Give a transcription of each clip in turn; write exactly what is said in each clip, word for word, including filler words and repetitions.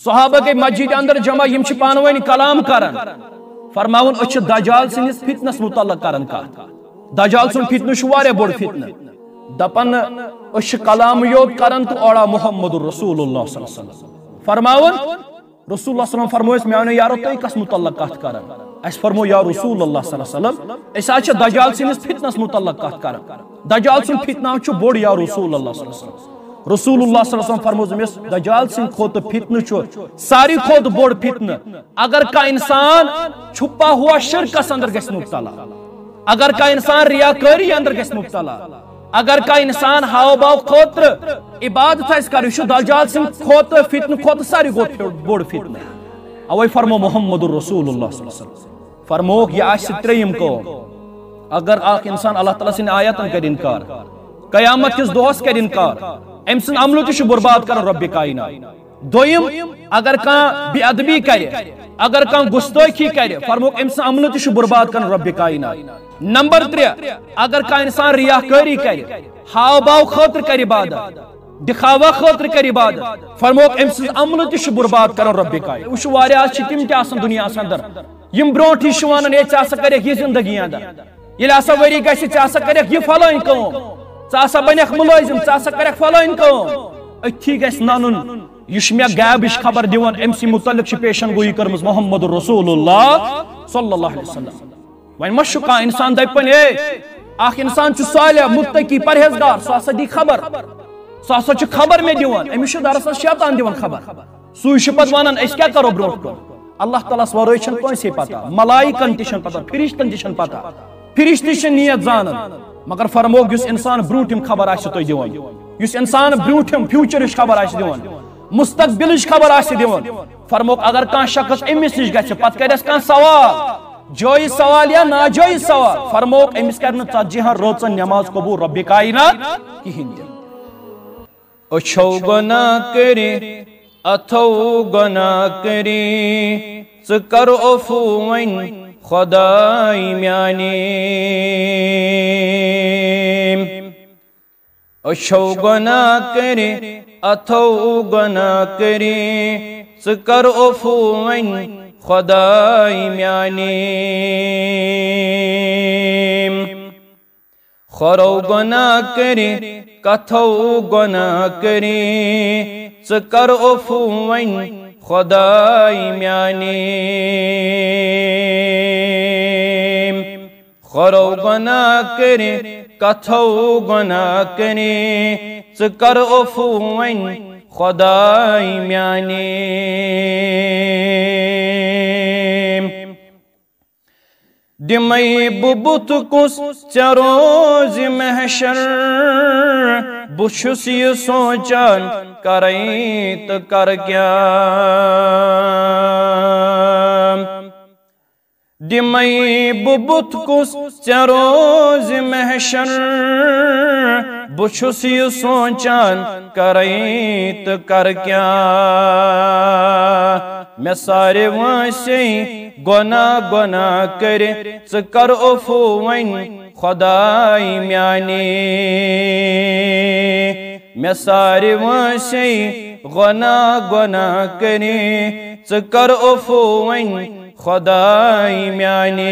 صحابہ گٔے مسجد اندر جمع، یِم چھِ پانہٕ ؤنۍ کلام کران، فرماوُن، أسۍ چھِ دجال سٕنٛدِس فتنس متعلق کران کتھ۔ دجال سُنٛد فتنہٕ چھُ واریاہ بوٚڑ فتنہٕ۔ دپان، أسۍ چھِ کلام یوت کران تہٕ اوڑا محمد رسول اللہ صلی اللہ علیہ وسلم۔ فرماوُن، رسول اللہ صلی اللہ علیہ وسلم فرموو اَسہِ، میانیو یارو، تُہۍ کس متعلق کتھ کران؟ اَسہِ فرموو، یا رسول اللہ صلی اللہ علیہ وسلم، أسۍ حظ چھِ دجال سٕنٛدِس فتنس متعلق کتھ کران۔ دجال سُنٛد فتنہٕ چھُ بوٚڑ، یا رسول اللہ صلی اللہ علیہ وسلم۔ رسول اللہ صلی اللہ علیہ وسلم فرموو أمِس، دجال سٕنٛدِ کھۄتہٕ فتنہٕ چھُ ساروی کھۄتہٕ بوٚڑ فتنہٕ۔ اگر کانٛہہ انسان چھپا ہوا شرکس اندر گژھِ مبتلا، اگر کانٛہہ انسان ریاکٲری اندر گژھِ مبتلا، اگر کانٛہہ انسان ہاو باو خٲطرٕ عبادت آسہِ کران، یہِ چھُ دجال سٕنٛدِ کھۄتہٕ، فتنہٕ کھۄتہٕ ساروی کھۄتہٕ بوٚڑ فتنہٕ۔ اوے فرموو محمد رسول اللہ صلی اللہ علیہ وسلم، فرمووُکھ، یہِ آسہِ ترٛیٚیِم کٲم۔ اگر اکھ انسان اللہ تعالیٰ سٕنٛدِ آیاتن کرِ انکار، قیامت کِس دۄہس کرِ انکار، أمۍ سٕنٛز عملہٕ تہِ چھُ برباد کران رۄبِ کائنات۔ دوٚیِم، اگر کانٛہہ بے ادبی کرِ، اگر کانٛہہ گستٲخی کرِ، فرمووُکھ، أمۍ سٕنٛز عملہٕ تہِ چھُ برباد کران رۄبِ کائنات۔ نمبر ترٛےٚ، اگر کانٛہہ انسان ریاکٲری کرِ، ہاو باو خٲطرٕ کرِ عبادت، دکھاوا خٲطرٕ کرِ عبادت، فرمووُکھ، أمۍ سٕنٛز عملہٕ تہِ چھُ برباد کران رۄبِ کائنات۔ وٕچھِو، واریاہ آز چھِ تِم تہِ آسان دُنیاہس اندر، یِم برونٛٹھٕے چھِ ونان، ہے، ژٕ ہسا کرکھ یہِ زندگی اندر، ییٚلہِ ہسا ؤری گژھِ، ژٕ ہسا کرکھ یہِ فلٲنۍ کٲم، ژٕ ہسا بنکھ مُلٲزِم، ژٕ ہسا کرکھ فلٲنۍ کٲم۔ أتھی گژھِ ننُن، یہِ چھُ مےٚ غیبٕچ خبر دِوان، أمۍ سٕے مُتعلق چھِ پیشن گویی کٔرمٕژ محمد رسول اللہ صلی اللہ علیہ وسلم۔ وۄنۍ ما چھُ کانٛہہ انسان دپہِ پنٕنۍ، ہے، اکھ انسان چھُ صالح، متقی، پرہیزگار، سُہ ہسا دی خبر، سُہ ہسا چھُ خبر مےٚ دِوان، أمِس چھُ دراصل شیطان دِوان خبر۔ سُے چھُ پتہٕ ونان، أسۍ کیٛاہ کرو برونٛٹھ کُن؟ اللہ تعالیٰ ہس ورٲے چھنہٕ کٲنٛسے پتہ، ملائکن تہِ چھنہٕ پتہ، فرشتن تہِ چھنہٕ پتہ، فرشتہٕ چھِ نیت زانان۔ مگر فرمووُکھ، یُس انسان برونٛٹھِم خبر آسہِ تۄہہِ دِوان، یُس انسان برونٛٹھِم فیوچرٕچ خبر آسہِ دِوان، مستقبلٕچ خبر آسہِ دِوان، فرمووُکھ، اگر کانٛہہ شخص أمِس نِش گژھِ، پتہٕ کرٮ۪س کانٛہہ سوال، جٲیز سوال یا ناجٲیز سوال، فرمووُکھ، أمِس کرِ نہٕ ژتجی ہن رٲژن نماز قبول رۄبِ کائنات کہیٖنۍ تہِ۔ أچھو گۄناہ کٔرِتھ، اَتھو گۄناہ کٔرِتھ، ژٕ کر عفو وۄنۍ خۄداے میانہِ۔ أچھو گۄناہ کٔرِتھ، اَتھو گۄناہ کٔرِتھ، ژٕ کر عفو وۄنۍ خۄداے میانہِ۔ کھۄرو گۄناہ کٔرِتھ، کتھو گۄناہ کٔرِتھ، ژٕ کر عفو وۄنۍ خۄداے میانہِ۔ کھۄرو گۄناہ کٔرِتھ، کتھو گۄناہ کٔرِتھ، ژٕ کر عفو وۄنۍ خۄداے میانہِ۔ دِمَے بہٕ بُتھ کُس ژےٚ روزِ محشر، بہٕ چھُس یہِ سونٛچان، کَرَے تہٕ کَرٕ کیٛاہ؟ دِمَے بہٕ بُتھ کُس ژےٚ روزِ محشر، بہٕ چھُس یہِ سونٛچان، کَرَے تہٕ کَرٕ کیٛاہ؟ مےٚ سارِ وٲنٛسے گۄناہ گۄناہ کٔرِتھ، ژٕ کر عفو وۄنۍ خۄداے میانہِ۔ مےٚ سارِ وٲنٛسے گۄناہ گۄناہ کٔرِتھ، ژٕ کر عفو وۄنۍ خۄداے میانہِ۔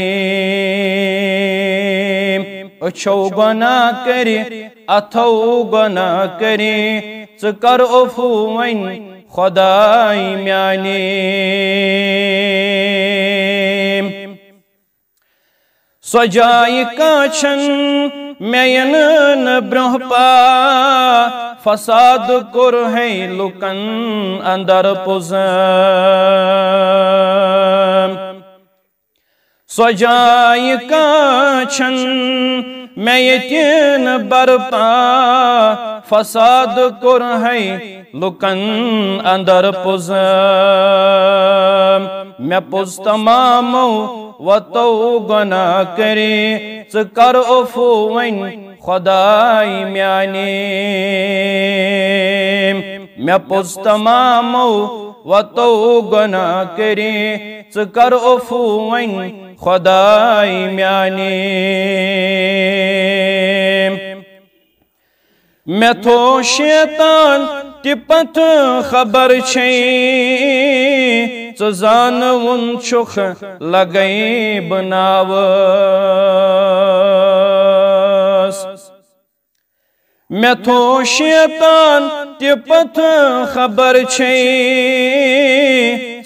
أچھو گۄناہ کٔرِتھ، اَتھو گۄناہ کٔرِتھ، ژٕ کر عفو وۄنۍ خۄداے میانہِ۔ سۄ جاے کانٛہہ چھَنہٕ مےٚ یِنہٕ برٛونٛہہ پا، فساد کوٚر ہے لُکن اندر پُزم۔ سۄ جاے کانٛہہ چھَنہٕ مےٚ ییٚتہِ نہٕ برپا، فساد کوٚر ہے لُکن اندر پُزم۔ مےٚ پُز تمامو وتو گۄناہ کٔرِتھ، ژٕ کر عفو وۄنۍ خۄداے میانہِ۔ مےٚ پُز تمامو وتو گۄناہ کٔرِتھ، ژٕ کر عفو وۄنۍ خۄداے میانہِ۔ مےٚ تھوٚو شیطان تہِ پتھ خبر چھے، ژٕ زانوُن چھُکھ لگے بہٕ ناوس۔ مےٚ تھوو شیطان تہِ پتھ خبر چھے،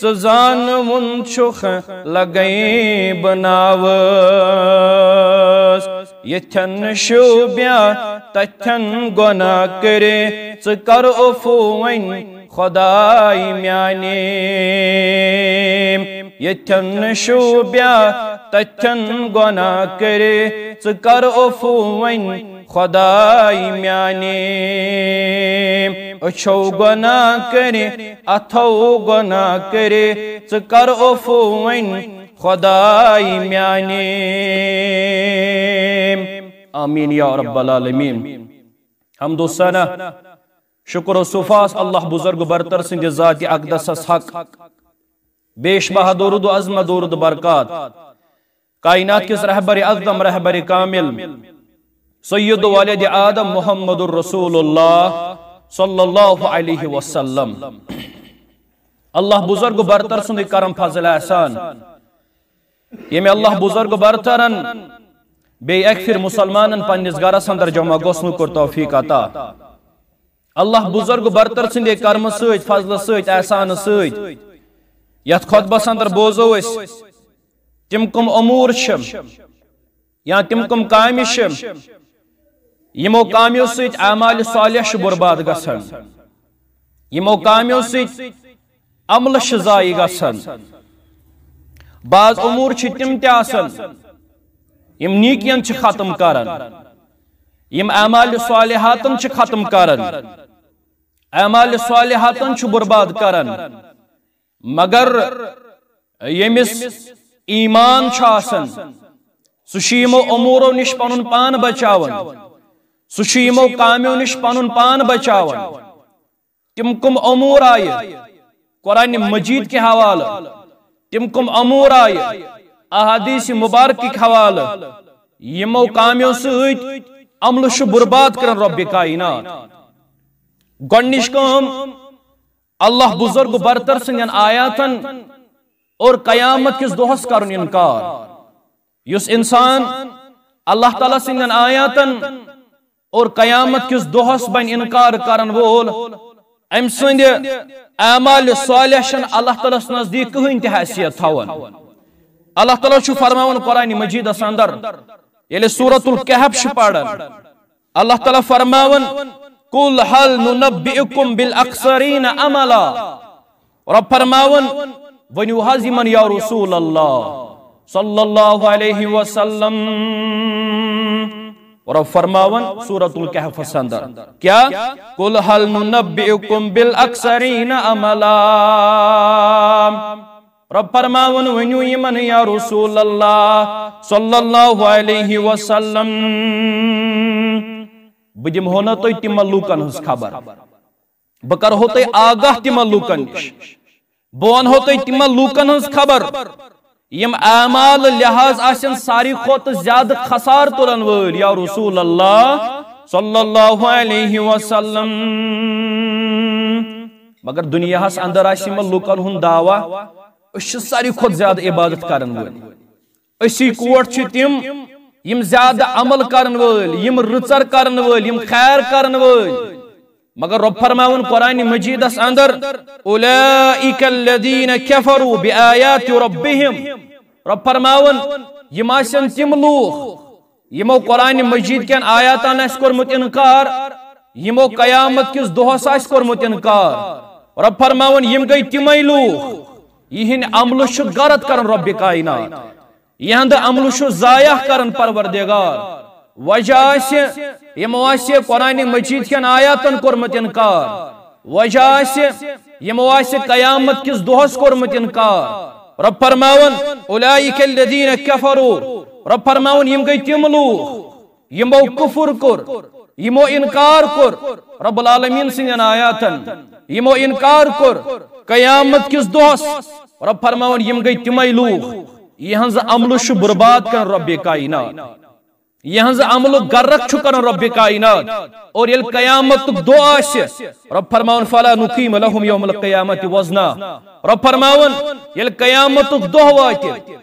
ژٕ زانوُن چھُکھ لگے بہٕ ناوس۔ ییٚتھٮ۪ن شوٗبیا تتھٮ۪ن گۄناہ کٔرِ، ژٕ کر عفو وۄنۍ خۄداے میانہِ۔ ییٚتھٮ۪ن شوٗبیا تتھٮ۪ن گۄناہ کٔرِ، ژٕ کر عفو وۄنۍ خۄداے میانہِ۔ أچھو گۄناہ کٔرِ، اتھو گۄناہ کٔرِ، ژٕ کر عفو وۄنۍ خۄداے میانہِ۔ آمین یا رب العالمین۔ حمد و ثنا، شکر و صفاس اللہ بزرگ برتر سٕنٛدِ ذاتِ اقدسس حق۔ بیش بہا درود و عظمت، درود برکات کائنات کِس رہبر اعظم، رہبر کامل، سید ولد آدم محمد رسول اللہ صلی اللہ علیہ وسلم۔ اللہ بزرگ برتر سُنٛدٕے کرم فضل احسان، ییٚمۍ اللہ بزرگ برترن بیٚیہِ اکہِ پھِرِ مسلمانن پننِس گرس اندر جمع گژھنُک کوٚر توفیق عطا۔ اللہ بزرگ برتر سٕنٛدے کرمہٕ سۭتۍ، فضلہٕ سۭتۍ، احسانہٕ سۭتۍ یتھ خطبس اندر بوزو أسۍ، تِم کم امور چھِ یا تِم کم کامہِ چھِ، یِمو کامیو سۭتۍ اعمال صالح چھُ برباد گژھان، یِمو کامیو سۭتۍ عملہٕ چھِ ضایع گژھان۔ بعض امور چھِ تِم تہِ آسان، یِم نیکین چھِ ختم کران، یِم اعمال صالحاتن چھِ ختم کران، اعمال صالحاتن چھُ برباد کران۔ مگر ییٚمِس ایمان چھُ آسان، سُہ چھُ یِمو امورو نِش پنُن پان بچاوان، سُہ چھُ یِمو کامیو نِش پنُن پان بچاوان۔ تِم کم امور آیہِ قرآن مجید کہِ حوالہٕ، تِم کم امور آیہِ احادیث مبارکٕکۍ حوالہٕ، یِمو کامیو سۭتۍ عملہٕ چھُ برباد کران رب کائنات۔ گۄڈنِچ کٲم، اللہ بزرگ برتر سٕنٛدٮ۪ن آیاتن اور قیامت کِس دۄہس کرُن انکار۔ یُس انسان اللہ تعالیٰ سٕنٛدٮ۪ن آیاتن اور قیامت کِس دۄہس بنہِ انکار کرن وول، أمۍ سٕنٛدِ اعمال صالح چھنہٕ اللہ تعالیٰ ہس نزدیٖک کٕہٕنۍ تہِ حیثیت تھاوان۔ اللہ تعالیٰ چھُ فرماوان قرآن مجیدس اندر، ییٚلہِ سورۃ الکہف چھِ پران، اللہ تعالیٰ فرماوان، "قل هل ننبئكم بالاخسرين عملا؟" رب فرماوان، ؤنِو حظ یِمن یا رسول اللہ صلی اللہ علیہ وسلم۔ رب فرماوان سورۃ الکہفس اندر، کیا؟ "قل هل ننبئكم بالاخسرين عملا۔" رب فرماوان، ؤنِو یِمن یا رسول اللہ صلی اللہ علیہ وسلم، بہٕ دِمہو نا تۄہہِ تِمن لوٗکن ہٕنٛز خبر، بہٕ کرہو تۄہہِ آگاہ تِمن لوٗکن نِش، بہٕ ونہو تۄہہِ تِمن لوٗکن ہٕنٛز خبر، یِم اعمال لحاظ آسن ساروی کھۄتہٕ زیادٕ خسار تُلن وٲلۍ، یا رسول اللہ صلی اللہ علیہ وسلم۔ مگر دُنیاہس اندر آسہِ یِمن لوٗکن ہُنٛد دعویٰ، أسۍ چھِ ساروی کھۄتہٕ زیادٕ عبادت کرن وٲلۍ، أسی کوٹ چھِ تِم، یِم زیادٕ عمل کرن وٲلۍ، یِم رٕژر کرن وٲلۍ، یِم خیر کرن وٲلۍ۔ مگر رب فرماوان قرآن مجیدس اندر، "اولئک الذین کفروا بآیات ربہم۔" رب فرماوان، یِم آسن تِم لوٗکھ، یِمو قرآن مجید کٮ۪ن آیاتن آسہِ کوٚرمُت انکار، یِمو قیامت کِس دۄہس آسہِ کوٚرمُت انکار۔ رب فرماوان، یِم گٔے تِمے لوٗکھ، یِہنٛدۍ عملہٕ چھُ غرق کران رب کائنات، یِہنٛد عملہٕ چھُ ضایع کران پروردگار۔ وجہ آسہِ، یِمو آسہِ قرآن مجید کٮ۪ن آیاتن کوٚرمُت انکار۔ وجہ آسہِ، یِمو آسہِ قیامت کِس دۄہس کوٚرمُت انکار۔ رب فرماوان، اولئک الذین کفروا۔ رب فرماوان، یِم گٔے تِم لوٗکھ، یِمو کفر کوٚر، یِمو انکار کوٚر رب العالمین سٕنٛدٮ۪ن آیاتن، یِمو انکار کوٚر قیامت کِس دۄہس۔ رب فرماوان، یِم گٔے تِمے لوٗکھ، یِہنٛز عملہٕ چھُ برباد کران رب کائنات۔ یہنز عملک غرق چھُ کران رب کائنات۔ اور ییٚلہِ قیامتُک دۄہ آسہِ، رب فرماون، فلا نقیم لهم یوم القیامت وزنا۔ رب فرماون، ییٚلہِ قیامتُک دۄہ واتہِ،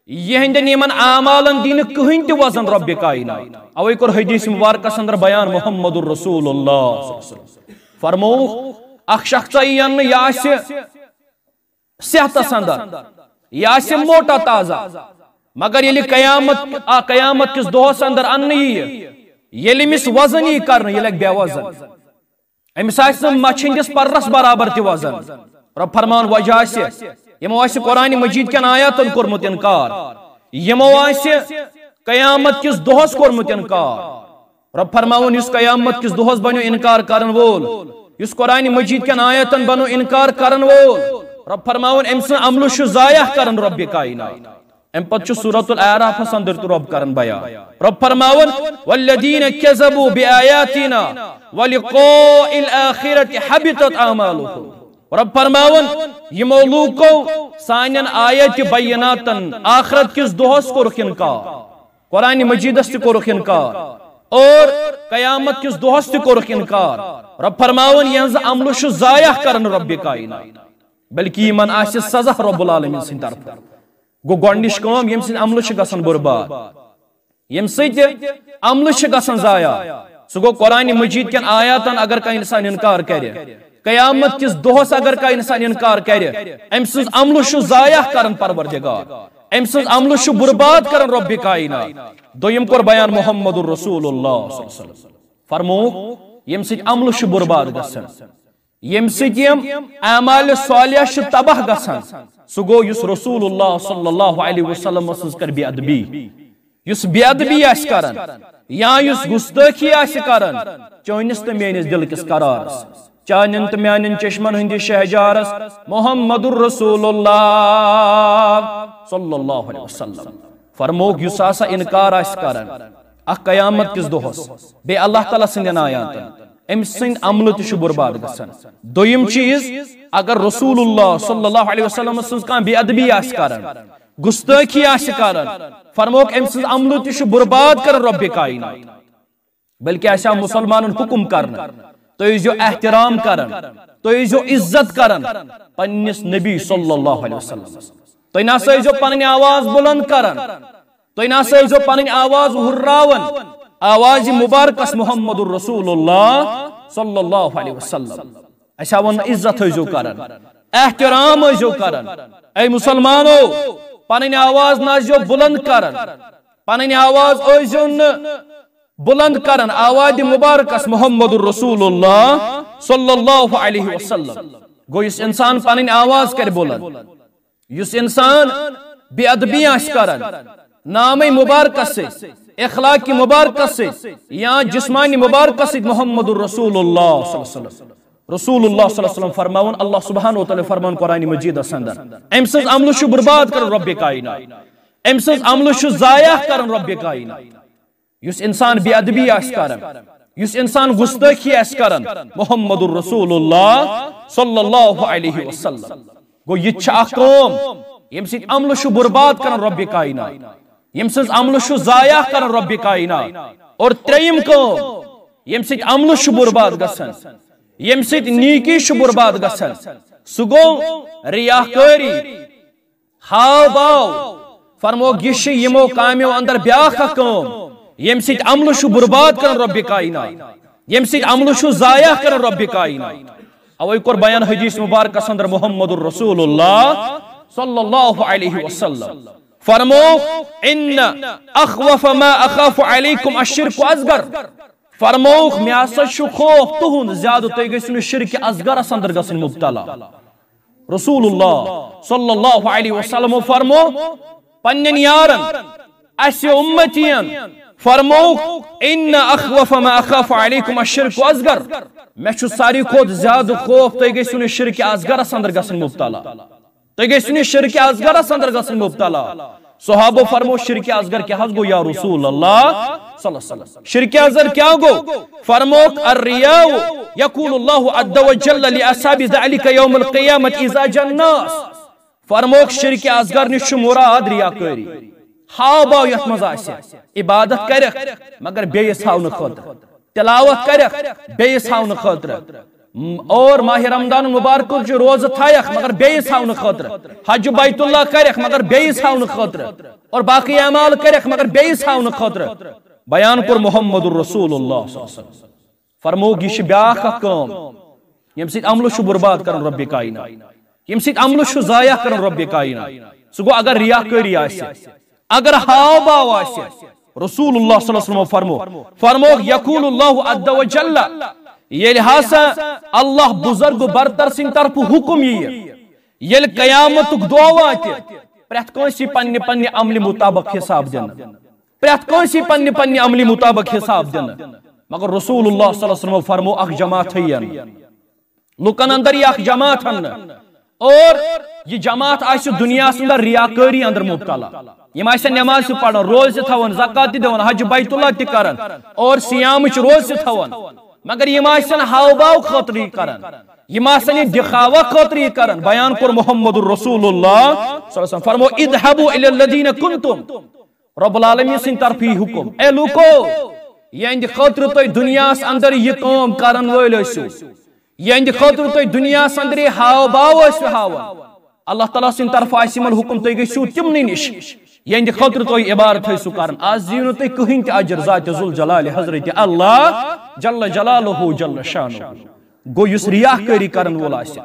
یہندین یمن اعمالن دینہٕ کٕہٕنۍ تہِ وزن رب کائنات۔ اوے کوٚر حدیث مبارکس اندر بیان محمد رسول اللہ صلی اللہ علیہ وسلم۔ فرمووُکھ، اکھ شخص یی اننہٕ، یہِ آسہِ صحتس اندر، یہِ آسہِ موٹا تازہ، مگر ییٚلہِ قیامت، آ، قیامت کِس دۄہس اندر اننہٕ ییہِ، ییٚلہِ أمِس وزن یی کرنہٕ، یہِ لگہِ بے وزن۔ أمِس آسہِ نہٕ مچھِ ہٕنٛدِس پرس برابر تہِ وزن۔ رب فرمان وجہ آسہِ، یِمو آسہِ قرآن مجید کٮ۪ن آیاتن کوٚرمُت انکار، یِمو آسہِ قیامت کِس دۄہس کوٚرمُت انکار۔ رب فرماوُن، یُس قیامت کِس دۄہس بنیو انکار کرن وول، یُس قرآن مجید کٮ۪ن آیاتن بنو انکار کرن وول، رب فرماوُن، أمۍ سٕنٛز عملہٕ چھُ ضایع کران رب کائنات۔ امہِ پتہٕ چھُ سورۃ الاعرافس اندر تہِ رب کران بیان۔ رب فرماوُن، والذین کذبوا بآیاتنا ولقاء الآخرۃ حبطت اعمالهم۔ رب فرماوُن، یِمو لوٗکو سانٮ۪ن آیت بیناتن، آخرت کِس دۄہس کوٚرُکھ انکار، قرآن مجیدس تہِ کوٚرُکھ انکار اور قیامت کِس دۄہس تہِ کوٚرُکھ انکار۔ رب فرماوُن، یِہنٛز عملہٕ چھُ ضایع کران رب کائنات، بلکہ یِمن آسہِ سزا رب العالمین سٕنٛدِ طرفہٕ۔ گوٚو گۄڈٕنِچ کٲم، ییٚمہِ سۭتۍ عملہٕ چھِ گژھان برباد، ییٚمہِ سۭتۍ عملہٕ چھِ گژھان ضایع، سُہ گوٚو قرآن مجید کٮ۪ن آیاتن اگر کانٛہہ انسان انکار کرِ، قیامت کِس دۄہس اگر کانٛہہ انسان انکار کرِ، أمۍ سٕنٛز عملہٕ چھُ ضایع کران پروردگار، أمۍ سٕنٛز عملہٕ چھُ برباد کران رب کائنات۔ دوٚیِم کوٚر بیان محمد رسول اللہ صلی اللہ علیہ وسلم۔ فرمووُکھ، ییٚمہِ سۭتۍ عملہٕ چھُ برباد گژھان، ییٚمہِ سۭتۍ یِم اعمال صالحہ چھِ تباہ گژھان، سُہ گوٚو یُس رسول اللہ صلی اللہ علیہ وسلم سٕنٛز کَرِ بے ادبی۔ یُس بے ادبی آسہِ کران یا یُس گستٲخی آسہِ کران چٲنِس تہٕ میٲنِس دِل کِس قرارس، چانٮ۪ن تہٕ میانٮ۪ن چشمن ہٕنٛدِس شہجارس، محمد رسول اللہ صلی اللہ علیہ وسلم۔ فرمووُکھ، یُس ہسا انکار آسہِ کران اکھ قیامت کِس دۄہس، بیٚیہِ اللہ تعالیٰ سٕنٛدٮ۪ن آیاتن، أمۍ سٕنٛدۍ عملہٕ تہِ چھُ برباد گژھان۔ دوٚیِم چیٖز، اگر رسول اللہ صلی اللہ علیہ وسلم سٕنٛز کانٛہہ بے ادبی آسہِ کران، گستٲخی آسہِ کران، فرمووُکھ، أمۍ سٕنٛز عملہٕ تہِ چھُ برباد کران رب کائنات۔ بلکہ آسہِ ہا مسلمانن حکم کرنہٕ، تُہۍ ٲسۍزیو احترام کران، تُہۍ ٲسۍزیو عزت کران پننِس نبی صلی اللہ علیہ وسلم۔ تُہۍ نہ سا ٲسۍزیو پنٕنۍ آواز بلند کران، تُہۍ نہ سا ٲسۍزیو پنٕنۍ آواز ہُرراوان آواز مبارکس محمد رسول اللہ صلی اللہ علیہ وسلم۔ اسہِ ہا ووٚن، عزت ٲسۍزیو کران، احترام ٲسۍزیو کران۔ اے مسلمانو، پنٕنۍ آواز نہ ٲسۍزیو بلند کران، پنٕنۍ آواز ٲسۍزیو نہٕ بلند کران آواز مبارکس محمد رسول اللہ صلی اللہ علیہ وسلم۔ گوٚو یُس انسان پنٕنۍ آواز کرِ بلند، یُس انسان بے ادبی آسہِ کران نامے مبارکس سۭتۍ، اخلاق مبارکس سۭتۍ یا جسمانی مبارکس سۭتۍ محمد رسول اللہ صلی اللہ علیہ وسلم۔ رسول اللہ صلی اللہ علیہ وسلم فرماوان، اللہ سبحانہ و تعالیٰ فرمان قرآن مجیدس اندر، أمۍ سٕنٛز عملہٕ چھُ برباد کران رب کائنات، أمۍ سٕنٛز عملہٕ چھُ ضایع کران رب کائنات۔ یُس انسان بے ادبی آسہِ کران، یُس انسان گستٲخی آسہِ کران، محمد رسول اللہ صلی اللہ علیہ وسلم۔ گوٚو یہِ تہِ چھِ اکھ کٲم، ییٚمہِ سۭتۍ عملہٕ چھُ برباد کران رب کائنات، ییٚمہِ سٕنٛز عملہٕ چھُ ضایع کران رب کائنات۔ اور ترٛیٚیِم کٲم، ییٚمہِ سۭتۍ عملہٕ چھُ برباد گژھان، ییٚمہِ سۭتۍ نیکی چھُ برباد گژھان، سُہ گوٚو ریاکٲری، ہاو باو۔ فرمووُکھ، یہِ چھِ یِمو کامیو اندر بیاکھ اکھ کٲم، ییٚمہِ سۭتۍ عملہٕ چھُ برباد کران رب کائنات، ییٚمہِ سۭتۍ عملہٕ چھُ ضایع کران رب کائنات۔ اوے کوٚر بیان حدیث مبارکس اندر محمد رسول اللہ صلی اللہ علیہ وسلم۔ فرمووُکھ، ان اخوف ما اخاف علیکم الشرک اصغر۔ فرمووُکھ، مےٚ ہسا چھُ خوف تُہُنٛد زیادٕ، تُہۍ گٔژھِو نہٕ شرک اصغرس اندر گژھٕنۍ مبتلا۔ رسول اللہ صلی اللہ علیہ وسلم فرمو پننٮ۪ن یارن، اسہِ امتین، فرمووُکھ، ان اخوف ما اخاف علیکم الشرک اصغر۔ مےٚ چھُ ساروی کھۄتہٕ زیادٕ خوف تُہۍ گٔژھِو نہٕ شرک اصغرس اندر گژھٕنۍ مبتلا۔ تُہۍ گٔژھِو نہٕ شرک اصغرس اندر گژھٕنۍ مبتلا۔ صحابو فرمو، شرک اصغر کیٛاہ حظ گوٚو یا رسول اللہ صلی اللہ علیہ وسلم؟ شرک اصغر کیٛاہ گوٚو؟ فرمووُکھ، الریا، یقول اللہ عز وجل لاصحاب ذلک یوم القیامت اذا جاء الناس۔ فرمووُکھ، شرک اصغر نِش چھُ مراد ریاکٲری۔ ہاو باو یتھ منٛز آسہِ، عبادت کرکھ مگر بیٚیِس ہاونہٕ خٲطرٕ، تلاوت کرکھ بیٚیِس ہاونہٕ خٲطرٕ، م-، اور ماہ رمضان مبارک چہِ روزٕ تھایکھ مگر بیٚیِس ہاونہٕ خٲطرٕ، حج بیت اللہ کرکھ مگر بیٚیِس ہاونہٕ خٲطرٕ، اور باقی اعمال کرکھ مگر بیٚیِس ہاونہٕ خٲطرٕ۔ بیان کوٚر محمد رسول اللہ صلی اللہ علیہ وسلم۔ فرمووُکھ، یہِ چھِ بیٛاکھ اکھ کٲم، ییٚمہِ سۭتۍ عملہٕ چھُ برباد کران رۄبِ کائنات، ییٚمہِ سۭتۍ عملہٕ چھُ ضایع کران رۄبِ کائنات۔ سُہ گوٚو اگر ریاکٲری آسہِ، اگر ہاو باو آسہِ۔ رسول اللہ صلی اللہ علیہ وسلم فرمو، فرمووُکھ، یقول اللہ عز و جل، ییٚلہِ ہسا اللہ بزرگ و برتر سٕنٛدِ طرفہٕ حکم ییہِ، ییٚلہِ قیامتُک دۄہ واتہِ، پرٛٮ۪تھ کٲنٛسہِ یی پننہِ پننہِ عملہِ مطابق حساب دِنہٕ۔ پرٛٮ۪تھ کٲنٛسہِ یی پننہِ پننہِ عملہِ مطابق حساب دِنہٕ۔ مگر رسول اللہ صلی اللہ علیہ وسلم فرمو، اکھ جماعت یِن۔ لُکن اندر یی اکھ جماعت اننہٕ۔ اور یہِ جماعت آسہِ دُنیاہس اندر ریاکٲری اندر مبتلا۔ یِم آسن نماز تہِ پران، روزٕ تہِ تھاوان، زکات تہِ دِوان، حج بیت اللہ تہِ کران اور صیامٕچ روزٕ تہِ تھاوان۔ مگر یِم آسن ہاو باو خٲطرٕ یہِ کران۔ یِم آسن یہِ دکھاوہ خٲطرٕ یہِ کران۔ بیان کوٚر محمد رسول اللہ صلی اللہ علیہ وسلم۔ فرمو، اذهبوا الى الذين كنتم۔ رب العالمین سٕنٛدِ طرفہٕ یہِ حکم، اے لوٗکو، یِہنٛدِ خٲطرٕ تُہۍ دُنیاہس اندر یہِ کٲم کرن وٲلۍ ٲسِو، یِہنٛدِ خٲطرٕ تُہۍ دُنیاہس اندر یہِ ہاو باو ٲسِو ہاوان، اللہ تعالیٰ سٕنٛدِ طرفہٕ آسہِ یِمن حکم، تُہۍ گٔژھِو تِمنٕے نِش، یِہنٛدِ خٲطرٕ تُہۍ عبادت ٲسِو کران۔ از دِیِو نہٕ تُہۍ کٕہٕنۍ تہِ اجر ذاتِ ذوالجلال حضرت اللہ جل جلالہ جل شانہ۔ گوٚو، یُس ریاکٲری کرن وول آسہِ،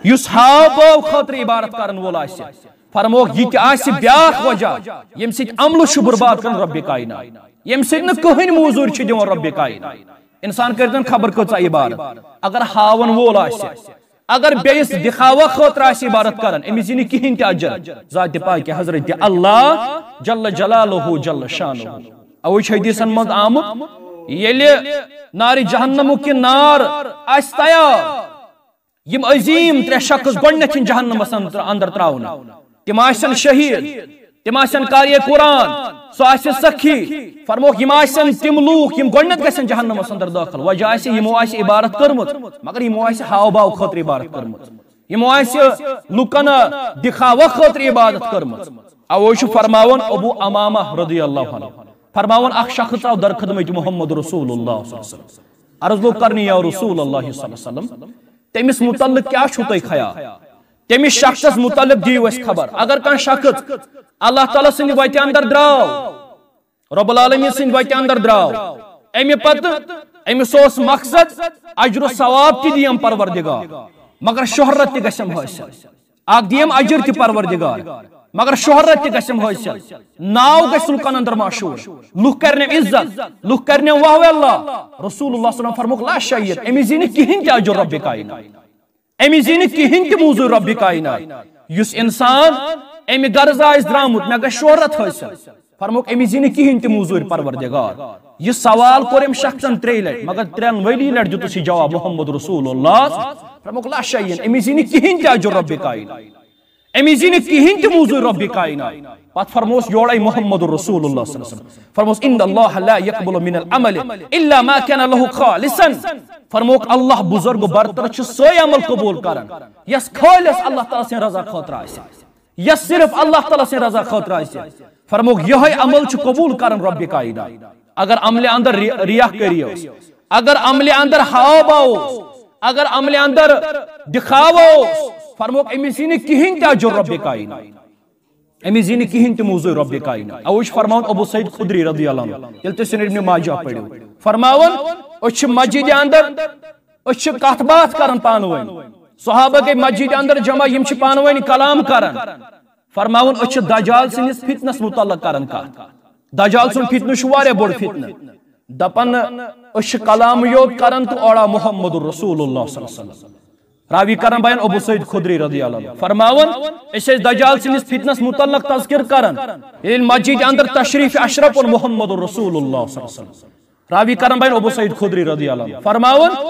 یُس ہاو باو خٲطرٕ عبادت کرن وول آسہِ، فرمووُکھ، یہِ تہِ آسہِ بیاکھ وجہ، ییٚمہِ سۭتۍ عملہٕ چھُ برباد کران رۄبِ کائنات، ییٚمہِ سۭتۍ نہٕ کٕہٕنۍ موٚزوٗرۍ چھِ دِوان رۄبِ کائنات۔ انسان کٔرۍتن خبر کۭژاہ عبادت، اگر ہاون وول آسہِ، اگر بیٚیِس دکھاوہ خٲطرٕ آسہِ عبادت کران، أمِس یی نہٕ کِہیٖنۍ تہِ اجر ذاتِ پاکہِ حضرت اللہ جل جلالہ جل شانہ۔ اوے چھُ حدیثن منٛز آمُت، ییٚلہِ نارِ جہنمُک یہِ نار آسہِ تیار، یِم عظیٖم ترٛےٚ شخص گۄڈٕنٮ۪تھ یِن جہنمس اندر، اندر ترٛاونہٕ۔ تِم آسن شہیٖد، تِم آسن قاری قرآن، سُہ آسہِ سخی۔ فرمووُکھ، یِم آسن تِم لوٗکھ یِم گۄڈٕنٮ۪تھ گژھن جہنمس اندر دٲخل۔ وجہ آسہِ، یِمو آسہِ عبادت کٔرمٕژ، مگر یِمو آسہِ ہاو باو خٲطرٕ عبادت کٔرمٕژ، یِمو آسہِ لُکن دکھاوہ خٲطرٕ عبادت کٔرمٕژ۔ اوے چھُ فرماوان ابو امامہ رضی اللہ عنہ، فرماوان، اکھ شخص آو در خدمت محمد رسول اللہ صلی اللہ علیہ وسلم۔ عرض لوگ کرنہِ، یا رسول اللہ صلی اللہ علیہ وسلم، تٔمِس متعلق کیٛاہ چھُو تۄہہِ خیال؟ تٔمِس شخصس متعلق دِیِو اَسہِ خبر۔ اگر کانٛہہ شخص اللہ تعالیٰ سٕنٛدِ وتہِ اندر درٛاو، رب العالمین سٕنٛدِ وتہِ اندر درٛاو، اَمہِ پتہٕ أمِس اوس مقصد اجر و ثواب تہِ دِیم پروردگار، مگر شہرت تہِ گژھٮ۪م حٲصِل۔ اکھ دِیم اجر تہِ پروردگار، مگر شہرت تہِ گژھٮ۪م حٲصِل، ناو گژھِ لُکن اندر مشہوٗر، لُکھ کرنٮ۪م عزت، لُکھ کرنٮ۪م واہ وے اللہ۔ رسول اللہ صلی اللہ علیہ وسلم فرمووُکھ، لا شیء، أمِس یی نہٕ کِہیٖنۍ تہِ اجر رۄبِ کائنات، أمِس یی نہٕ کِہیٖنۍ تہِ موٚزوٗرۍ رۄبِ کائنات۔ یُس انسان اَمہِ غرض آسہِ درٛامُت، مےٚ گژھِ شہرت حٲصِل، فرمووُکھ، أمِس یی نہٕ کِہیٖنۍ تہِ موٚزوٗرۍ پروردگار۔ یہِ سوال کوٚر أمۍ شخصن ترٛیٚیہِ لٹہِ، مگر ترٛٮ۪ن ؤلی لٹہِ دیُتُس یہِ جواب محمد رسول اللہ۔ فرمووُکھ، لا شیء، أمِس یی نہٕ کِہیٖنۍ تہِ اجر رۄبِ کائنات، أمِس یی نہٕ کِہیٖنۍ تہِ موٚزوٗرۍ رۄبِ کائنات۔ پتہٕ فرمووُس یورے محمد رسول اللہ صلی اللہ علیہ وسلم، فرمووُس، ان اللہ لا يقبل من العمل الا ما كان له خالصا۔ فرمووُکھ، اللہ بزرگ برتر چھُ سُے عمل قبول کران یس خالص اللہ تعالیٰ سٕنٛدِ رضا خٲطرٕ آسہِ، یس صرف اللہ تعالیٰ سٕنٛدِ رضا خٲطرٕ آسہِ۔ فرمووُکھ، یِہوٚے عمل چھُ قبول کران رۄبِ کائنات۔ اگر عملہِ اندر ری-، ریاکٲری ٲس، اگر عملہِ اندر ہاو باو اوس، اگر عملہِ اندر دکھاوہ اوس، فرمووُکھ، أمِس یی نہٕ کِہیٖنۍ تہِ اجر رۄبِ کائنات، أمِس یی نہٕ کِہیٖنۍ تہِ موٚزوٗرۍ رۄبِ کائنات۔ اوے چھُ فرماوان ابو سعید خدری رضی اللہ عنہ، ییٚلہِ تُہۍ سُنن ابن ماجہ پٔرِو، فرماوان، أسۍ چھِ مسجدِ اندر، أسۍ چھِ کتھ باتھ کران پانہٕ ؤنۍ۔ صحابہ گٔے مسجدِ اندر جمع، یِم چھِ پانہٕ ؤنۍ کلام کران۔ فرماوان، أسۍ چھِ دجال سٕنٛدِس فتنس متعلق کران کتھ۔ دجال سُنٛد فتنہٕ چھُ واریاہ بوٚڑ فتنہٕ۔ دپان، أسۍ چھِ کلام یوت کران تہٕ اوڑا محمد رسول اللہ صلی اللہ علیہ وسلم۔ راوی کران بیان ابو سعید خدری رضی اللہ عنہ۔ فرماوان، أسۍ ٲسۍ دجال سٕنٛدِس فتنس متعلق تذکر کران۔ ییٚلہِ مسجد اندر تشریف اشرف اوٚن محمد رسول اللہ صلی اللہ علیہ وسلم۔ راوی کران بیان ابو سعید خدری رضی اللہ عنہ۔ فرماوان، رسول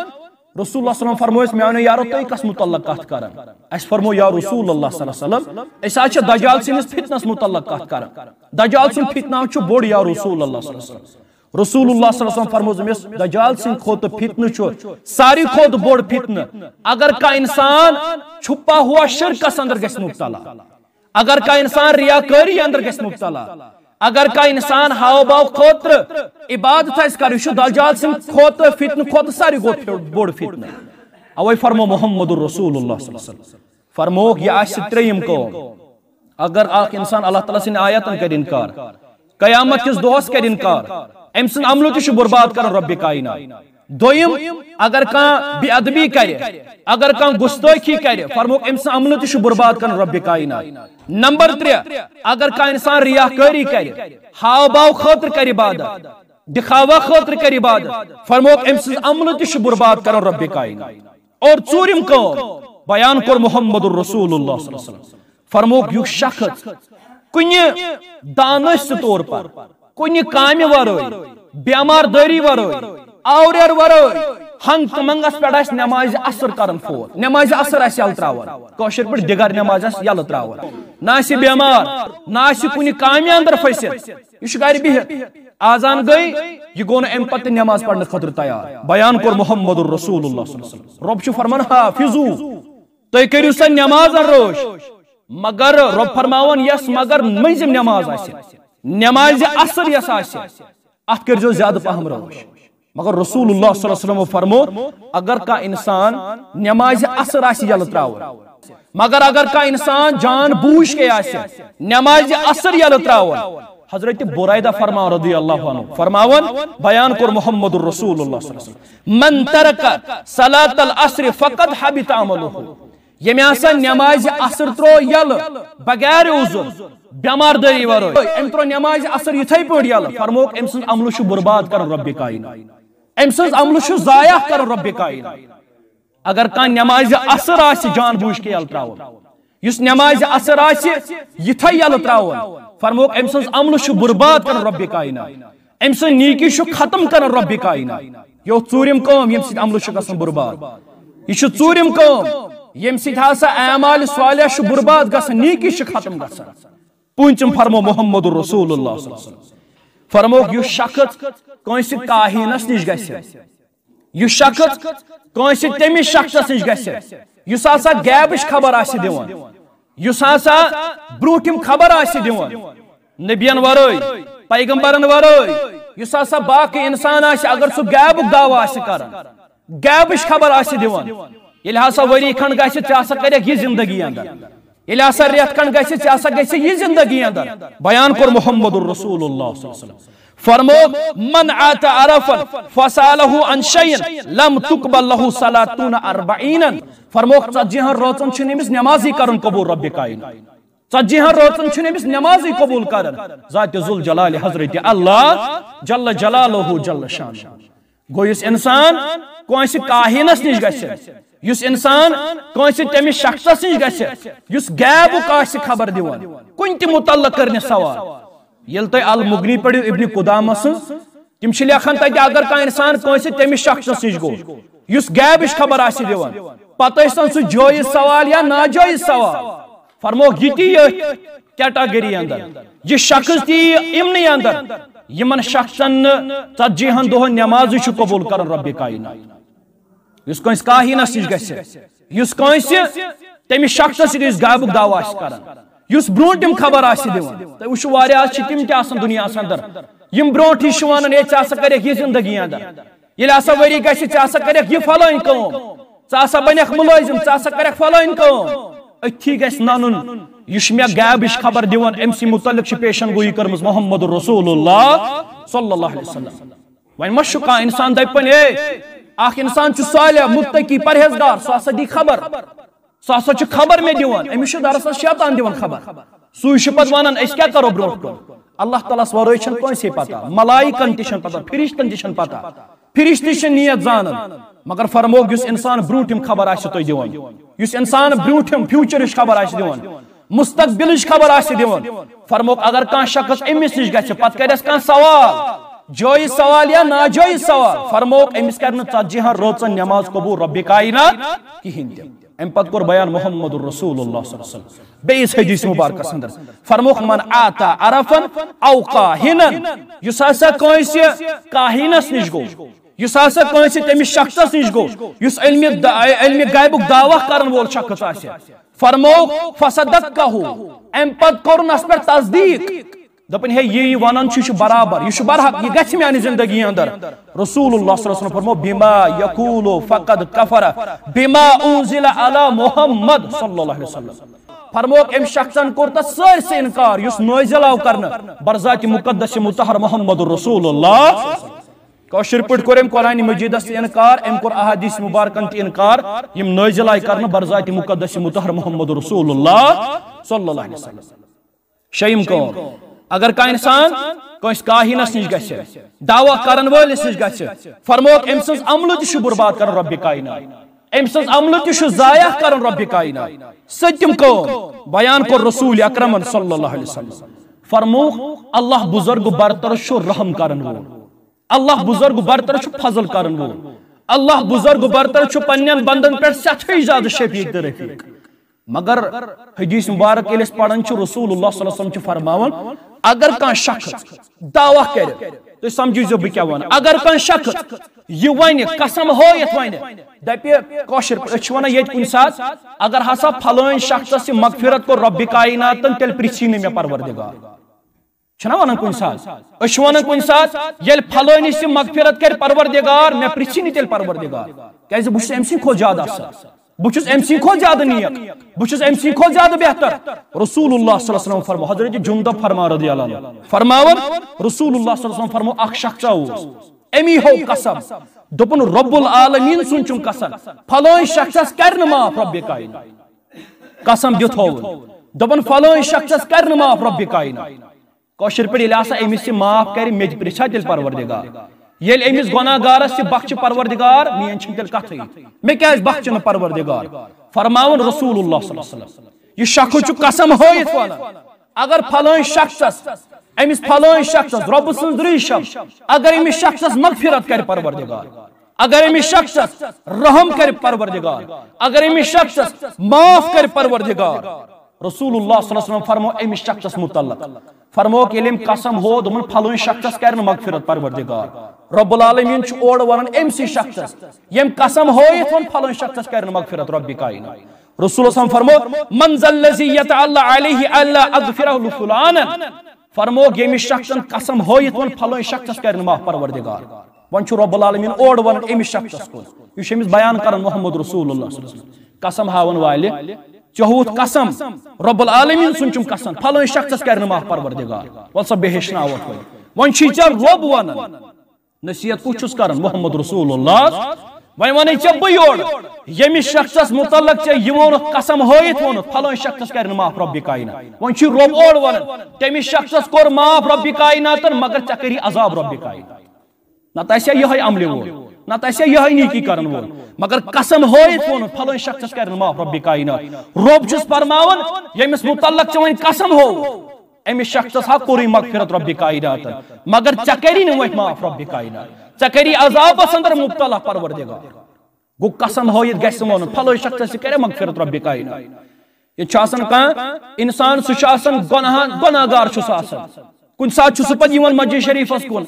اللہ صلی اللہ علیہ وسلم فرموو اَسہِ، میانیو یارو، تُہۍ کس متعلق کتھ کران؟ اَسہِ فرموو، یا رسول اللہ صلی اللہ علیہ وسلم، أسۍ حظ چھِ دجال سٕنٛدِس فتنس متعلق کتھ کران۔ دجال سُنٛد فتنہٕ چھُ بوٚڑ، یا رسول اللہ صلی اللہ علیہ وسلم۔ رسول اللہ صلی اللہ علیہ وسلم فرموو أمِس، دجال سٕنٛدِ کھۄتہٕ فتنہٕ چھُ ساروی کھۄتہٕ بوٚڑ فتنہٕ۔ اگر کانٛہہ انسان چھُپا ہوا شرکس اندر گژھِ مبتلا، اگر کانٛہہ انسان ریاکٲری اندر گژھِ مبتلا، اگر کانٛہہ انسان ہاو باو خٲطرٕ عبادت آسہِ کران، یہِ چھُ دجال سٕنٛدِ کھۄتہٕ، فتنہٕ کھۄتہٕ ساروی کھۄتہٕ بوٚڑ فتنہٕ۔ اوے فرمو محمد رسول اللہ صلی اللہ علیہ وسلم، فرمووُکھ، یہِ آسہِ ترٛیٚیِم کٲم۔ اگر اکھ انسان اللہ تعالیٰ سٕنٛدِ آیتن کرِ انکار، قیامت کِس دۄہس کرِ انکار، أمۍ سٕنٛز عملہٕ تہِ چھُ برباد کران رب کائنات۔ دوٚیِم، اگر کانٛہہ بے ادبی کرِ، اگر کانٛہہ گستٲخی کرِ، فرمووُکھ، أمۍ سٕنٛز عملہٕ تہِ چھُ برباد کران رب کائنات۔ نمبر ترٛےٚ، اگر کانٛہہ انسان ریاکٲری کرِ، ہاو باو خٲطرٕ کرِ عبادت، دکھاوا خٲطرٕ کرِ عبادت، فرمووُکھ، أمۍ سٕنٛز عملہٕ تہِ چھُ برباد کران رب کائنات۔ اور ژوٗرِم کٲم، بیان کوٚر محمد رسول اللہ صلی اللہ علیہ وسلم، فرمووُکھ، یُس شخص کُنہِ دانٲسہِ طور پر، کُنہِ کامہِ ورٲے، بیمار دٲری ورٲے، آوریر ورٲے، ہنگ تہٕ منگس پٮ۪ٹھ آسہِ نمازِ عصر کران فوت، نمازِ عصر آسہِ یلہٕ تراوان، کٲشِر پٲٹھۍ دِگر نماز آسہِ یلہٕ تراوان، نہ آسہِ بیمار، نہ آسہِ کُنہِ کامہِ اندر پھٔسِتھ، یہِ چھُ گرِ بِہِتھ، آذان گٔے، یہِ گوٚو نہٕ اَمہِ پتہٕ تہِ نماز پرنہٕ خٲطرٕ تیار۔ بیان کوٚر محمد رسول اللہ صلی اللہ علیہ وسلم، رۄب چھُ فرمان، حافظو، تُہۍ کٔرِو سا نمازن رٲچھ، مگر رۄب فرماوان، یس مگر مٔنزِم نماز آسہِ، نمازِ عصر یس آسہِ، اتھ کٔرۍزیو زیادٕ پہم رٲچھ۔ مگر رسول اللہ صلی اللہ علیہ وسلم فرمو، اگر کانٛہہ انسان نمازِ عصر آسہِ یلہٕ تراوان، مگر اگر کانٛہہ انسان جان بوٗجھ کے آسہِ نمازِ عصر یلہٕ تراوان، حضرت بریدہ فرماوان رضی اللہ عنہ، فرماوان، بیان کوٚر محمد رسول اللہ صلی اللہ علیہ وسلم، من ترک صلاة العصر فقد حبط عمله۔ ییٚمۍ ہسا نمازِ عصر ترٛوو یلہٕ بغیر عذر، بٮ۪مار دٲری ورٲے، أمۍ ترٛوو نمازِ عصر یِتھے پٲٹھۍ یلہٕ، فرمووُکھ، أمۍ سٕنٛز عملہٕ چھُ برباد کران رب کائنات، أمۍ سٕنٛز عملہٕ چھُ ضایع کران رب کائنات۔ اگر کانٛہہ نمازِ عصر آسہِ جان بوٗجھ کے یلہٕ ترٛاوان، یُس نمازِ عصر آسہِ یِتھے یلہٕ ترٛاوان، فرمووُکھ، أمۍ سٕنٛز عملہٕ چھُ برباد کران رب کائنات، أمۍ سٕنٛز نیکی چھُ ختم کران رب کائنات۔ یہِ اوس ژوٗرِم کٲم، ییٚمہِ سۭتۍ عملہٕ چھُ گژھان برباد۔ یہِ چھُ ژوٗرِم کٲم، ییٚمہِ سۭتۍ ہسا اعمال صالح چھُ برباد گژھان، نیکی چھِ ختم گژھان۔ پوٗنٛژِم فرمو محمد رسول اللہ صلی اللہ علیہ وسلم، فرمووُکھ، یُس شخص کٲنٛسہِ کاہینس نِش گژھِ، یُس شخص کٲنٛسہِ تٔمِس شخصس نِش گژھِ، یُس ہسا غیبٕچ خبر آسہِ دِوان، یُس ہسا برٛونٛٹھِم خبر آسہِ دِوان، نبین ورٲے، پیغمبرن ورٲے، یُس ہسا باقٕے انسان آسہِ، اگر سُہ غیبُک دعویٰ آسہِ کران، غیبٕچ خبر آسہِ دِوان، ییٚلہِ ہسا ؤری کھنڈ گژھِ، ژےٚ ہسا کرکھ یہِ زندگی اندر، ییٚلہِ ہسا رٮ۪تھ کھنڈ گژھِ، ژےٚ ہسا گژھِ یہِ زندگی اندر۔ بیان کوٚر محمد رسول اللہ صلی اللہ علیہ وسلم، فرمو، من آتا عرفا فسالہ عن شیء لم تقبل لہ صلاتون اربعین۔ فرموکھ، ژتجی ہن رٲژن چھُنہٕ أمِس نمازٕے کرُن قبول رب کائنات۔ ژتجی ہن رٲژن چھُنہٕ أمِس نمازٕے قبول کران۔ ذات ذوالجلال حضرت اللہ جل جلالہ جل شانہ۔ گوٚو یُس انسان کٲنٛسہِ کاہنس نِش گژھِ، یُس انسان کٲنٛسہِ تٔمِس شخصس نِش گژھِ، یُس غیبُک آسہِ خبر دِوان، کُنہِ تہِ متعلق کرنہِ سوال۔ ییٚلہِ تُہۍ المغنی پٔرِو ابن قدامہ سٕنٛز، تِم چھِ لیکھان تتہِ، اگر کانٛہہ انسان کٲنٛسہِ تٔمِس شخصس نِش گوٚو، یُس غیبٕچ خبر آسہِ دِوان، پتہٕ ٲسۍ تن سُہ جٲیز سوال یا ناجٲیز سوال، فرموکھ، یہِ تہِ یہِ کیٹاگری اندر، یہِ شخص تہِ یہِ یِمنٕے اندر، یِمن شخصن نہٕ ژتجی ہن دۄہن نمازٕے چھُ قبول کران رب کائنات۔ یُس کٲنٛسہِ کاہنس نِش گژھِ، یُس کٲنٛسہِ تٔمِس شخصس سۭتۍ أسۍ غیبُک دعویٰ آسہِ کران، یُس برونٛٹھِم خبر آسہِ دِوان۔ تُہۍ وٕچھِو، واریاہ آز چھِ تِم تہِ آسان دُنیاہس اندر، یِم برونٛٹھٕے چھِ ونان، ہے، ژےٚ ہسا کرکھ یہِ زندگی اندر۔ ییٚلہِ ہسا ؤری گژھِ، ژےٚ ہسا کرکھ یہِ فلٲنۍ کٲم، ژٕ ہسا بنکھ مُلٲزِم، ژٕ ہسا کرکھ فلٲنۍ کٲم۔ أتھی گژھِ ننُن، یہِ چھُ مےٚ غیبٕچ خبر دِوان، أمۍ سٕے مُتعلق چھِ پیشن گویی کٔرمٕژ محمد رسول اللہ صلی اللہ علیہ وسلم۔ وۄنۍ ما چھُ کانٛہہ انسان دپہِ پنٕنۍ، ہے، اکھ انسان چھُ صالح، متقی، پرہیزگار، سُہ ہسا دی خبر، سُہ ہسا چھُ خبر مےٚ دِوان، أمِس چھُ دراصل شیطان دِوان خبر۔ سُے چھُ پتہٕ ونان، أسۍ کیٛاہ کرو برونٛٹھ کُن؟ اللہ تعالیٰ ہس ورٲے چھنہٕ کٲنٛسے پتہ، ملائکن تہِ چھنہٕ پتہ، فرشتن تہِ چھنہٕ پتہ۔ فرشتہٕ چھِ نیت زانان، مگر فرموکھ، یُس انسان برونٛٹھِم خبر آسہِ تۄہہِ دِوان، یُس انسان برونٛٹھِم فیوچرٕچ خبر آسہِ دِوان، مستقبلٕچ خبر آسہِ دِوان، فرموکھ، اگر کانٛہہ شخص أمِس نِش گژھِ، پتہٕ کرٮ۪س کانٛہہ سوال، جٲیز سوال یا ناجٲیز سوال، فرموکھ، أمِس کرِ نہٕ ژتجی ہن رٲژن نماز قبول رب کائنات کِہینۍ تہِ۔ امہِ پتہٕ کوٚر بیان محمد رسول اللہ صلی اللہ علیہ وسلم بیٚیِس حدیث مبارکس اندر، فرموکھ، من آتا عرفا او کاہنن، یُس ہسا کٲنٛسہِ کاہنس نِش گوٚو، یُس ہسا کٲنٛسہِ تٔمِس شخصس نِش گوٚو، یُس علمِ دا-، علمِ غیبُک دعویٰ کرن وول شخص آسہِ، فرموو، فصدقہ، امہِ پتہٕ کوٚرنس پٮ۪ٹھ تصدیق، دپن ہے، یہِ یہِ ونان چھُ، یہِ چھُ برابر، یہِ چھُ برحق، یہِ گژھِ میانہِ زندگی اندر۔ رسول اللہ صلی اللہ علیہ وسلم فرمو، بما یقول فقد کفر بما انزل علی محمد صلی اللہ علیہ وسلم۔ فرموک، أمۍ شخصن کوٚر تتھ سٲرسٕے انکار یُس نٲزِل آو کرنہٕ برذات مقدس مطہر محمد رسول اللہ۔ کٲشِر پٲٹھۍ کوٚر أمۍ قرآن مجیدس تہِ انکار، أمۍ کوٚر احادیث مبارکن تہِ انکار، یِم نٲزِل آیہِ کرنہٕ برذات مقدس مطہر محمد رسول اللہ صلی اللہ علیہ وسلم۔ شیٚیِم کٲم، اگر کانٛہہ انسان کٲنٛسہِ کاہنس نِش گژھِ، دعویٰ کرن وٲلِس نِش گژھِ، فرموک، أمۍ سٕنٛز عملہٕ تہِ چھُ برباد کران رۄبِ کائنات، أمۍ سٕنٛز عملہٕ تہِ چھُ ضایع کران رۄبِ کائنات۔ سٔتِم کٲم بیان کوٚر رسول اکرمن صلی اللہ علیہ وسلم۔ فرموک، اللہ بزرگ برتر چھُ رحم کرن وول، اللہ بزرگ برتر چھُ فضل کرن وول، اللہ بزرگ برتر چھُ پننٮ۪ن بندن پٮ۪ٹھ سٮ۪ٹھٕے زیادٕ شفیق تہٕ رفیق۔ مگر حدیث مبارک ییٚلہِ أسۍ پران چھِ، رسول اللہ صلی اللہ علیہ وسلم چھُ فرماوان، اگر کانٛہہ شخص دعویٰ کرِ، تُہۍ سمجھِو زِ بہٕ کیٛاہ وَنہٕ، اگر کانٛہہ شخص یہِ وَنہِ، قسم ہٲیِتھ وَنہِ، دَپہِ، کٲشِر پٲٹھۍ أسۍ چھِ وَنان ییٚتہِ کُنہِ ساتہٕ، اگر ہسا پھلٲنۍ شخصس یہِ مغفرت کوٚر رۄبِ کائناتن، تیٚلہِ پرٛژھی نہٕ مےٚ پروردگار۔ چھِنہ وَنان کُنہِ ساتہٕ؟ أسۍ چھِ وَنان کُنہِ ساتہٕ، ییٚلہِ پھلٲنِس یہِ مغفرت کرِ پروردگار، مےٚ پرٛژھی نہٕ تیٚلہِ پروردگار، کیٛازِ بہٕ چھُس أمۍ سٕنٛدِ کھۄتہٕ زیادٕ اصل، بہٕ چھُس أمۍ سٕنٛدِ کھۄتہٕ زیادٕ نیک، بہٕ چھُس أمۍ سٕنٛدِ کھۄتہٕ زیادٕ بہتر۔ رسول اللہ صلی اللہ علیہ وسلم فرمو، حضرت جندب فرمان رضی اللہ عنہ فرماوان، رسول اللہ صلی اللہ علیہ وسلم فرمو، اکھ شخصا اوس، أمی ہو قسم، دوٚپُن، رب العالمین سُنٛد چھُم قسم، پھلٲنۍ شخصس کرِ نہٕ معاف رۄبِ کائنات۔ قسم دِتھ ہووُن، دوٚپُن، پھلٲنۍ شخصس کرِ نہٕ معاف رۄبِ کائنات۔ کٲشِر پٲٹھۍ، ییٚلہِ ہسا أمِس یہِ معاف کرِ، مےٚ تہِ پرٛژھا تیٚلہِ پروردگار؟ ییٚلہِ أمِس گۄناہ گارس یہِ بخشہِ پروردگار، میٲنۍ چھِنہٕ تیٚلہِ کتھٕے، مےٚ کیازِ بخشہِ نہٕ پروردگار؟ فرماوُن رسول اللہ صلی اللہ علیہ وسلم، یہِ شخص چھُ قسم ہٲیِتھ ونان، اگر پھلٲنۍ شخصس، أمِس پھلٲنۍ شخصس، رۄبہٕ سٕنٛز ریٖشم، اگر أمِس شخصس مغفرت کرِ پروردگار، اگر أمِس شخصس رحم کرِ پروردگار، اگر أمِس شخصس معاف کرِ پروردگار، رسول اللہ صلی اللہ علیہ وسلم فرمو أمِس شخصس متعلق، فرموک، ییٚلہِ أمۍ قسم ہو، دوٚپُن، پھلٲنۍ شخصس کرِ نہٕ مغفرت پروردگار، رب العالمین چھُ اورٕ ونان أمۍ سٕے شخصس، ییٚمۍ قسم ہٲیِتھ ووٚن، پھلٲنۍ شخصس کرِ نہٕ مغفرت رۄبِ کائنات۔ رسول اللہ صلی اللہ علیہ وسلم فرمو، من ذا الذی یتعلی علیہ الا اغفرہ لفلانا۔ فرموک، ییٚمِس شخصن قسم ہٲیِتھ ووٚن، پھلٲنۍ شخصس کرِ نہٕ معاف پروردگار۔ وۄنۍ چھُ رب العالمین اورٕ ونان أمِس شخصس کُن، یہِ چھُ أمِس بیان کران محمد رسول اللہ صلی اللہ علیہ وسلم۔ قسم ہاون والہِ، ژےٚ ہووُتھ قسم، رب العالمین سُنٛد چھُم قسم، پھلٲنۍ شخصس کرِ نہٕ معاف پروردگار۔ وَل سا بیٚیہِ ہیٚچھناوتھ وۄنۍ۔ وۄنۍ چھُے ژےٚ رب ونان۔ نصیحت کُس چھُس کران؟ محمد رسول اللہ۔ وۄنۍ ونے ژےٚ بہٕ یورٕ، ییٚمِس شخصس متعلق ژےٚ یہِ ووٚنُتھ، قسم ہٲیِتھ ووٚنُتھ، پھلٲنۍ شخصس کرِ نہٕ معاف رۄبِ کائنات۔ وۄنۍ چھُے رب اورٕ ونان، تٔمِس شخصس کوٚر معاف رۄبِ کائناتن، مگر ژےٚ کری عذاب رۄبِ کائنات۔ نتہٕ آسہِ ہا یِہوٚے عملہِ وول، نتہٕ آسہِ ہا یِہوٚے نیکی کرن وول۔ مگر قسم ہٲیِتھ ووٚنُن، پھلٲنۍ شخصس کرِ نہٕ معاف رۄبِ کائنات۔ رب چھُس فرماوان، ییٚمِس متعلق ژےٚ وۄنۍ قسم ہووُتھ، أمِس شخصس ہا کوٚرُے مغفرت رۄبِ کائناتن، مگر ژےٚ کری نہٕ وۄنۍ معاف رۄبِ کائنات، ژےٚ کری عذابس اندر مبتلا پروردگار۔ گوٚو قسم ہٲیِتھ گژھِ وَنُن، پھلٲنۍ شخصس تہِ کرِ مغفرت رۄبِ کائنات۔ ییٚتہِ چھُ آسان کانٛہہ انسان، سُہ چھُ آسان گۄناہ، گۄناہ گار چھُ سُہ آسان۔ کُنہِ ساتہٕ چھُ سُہ پتہٕ یِوان مسجد شریفس کُن،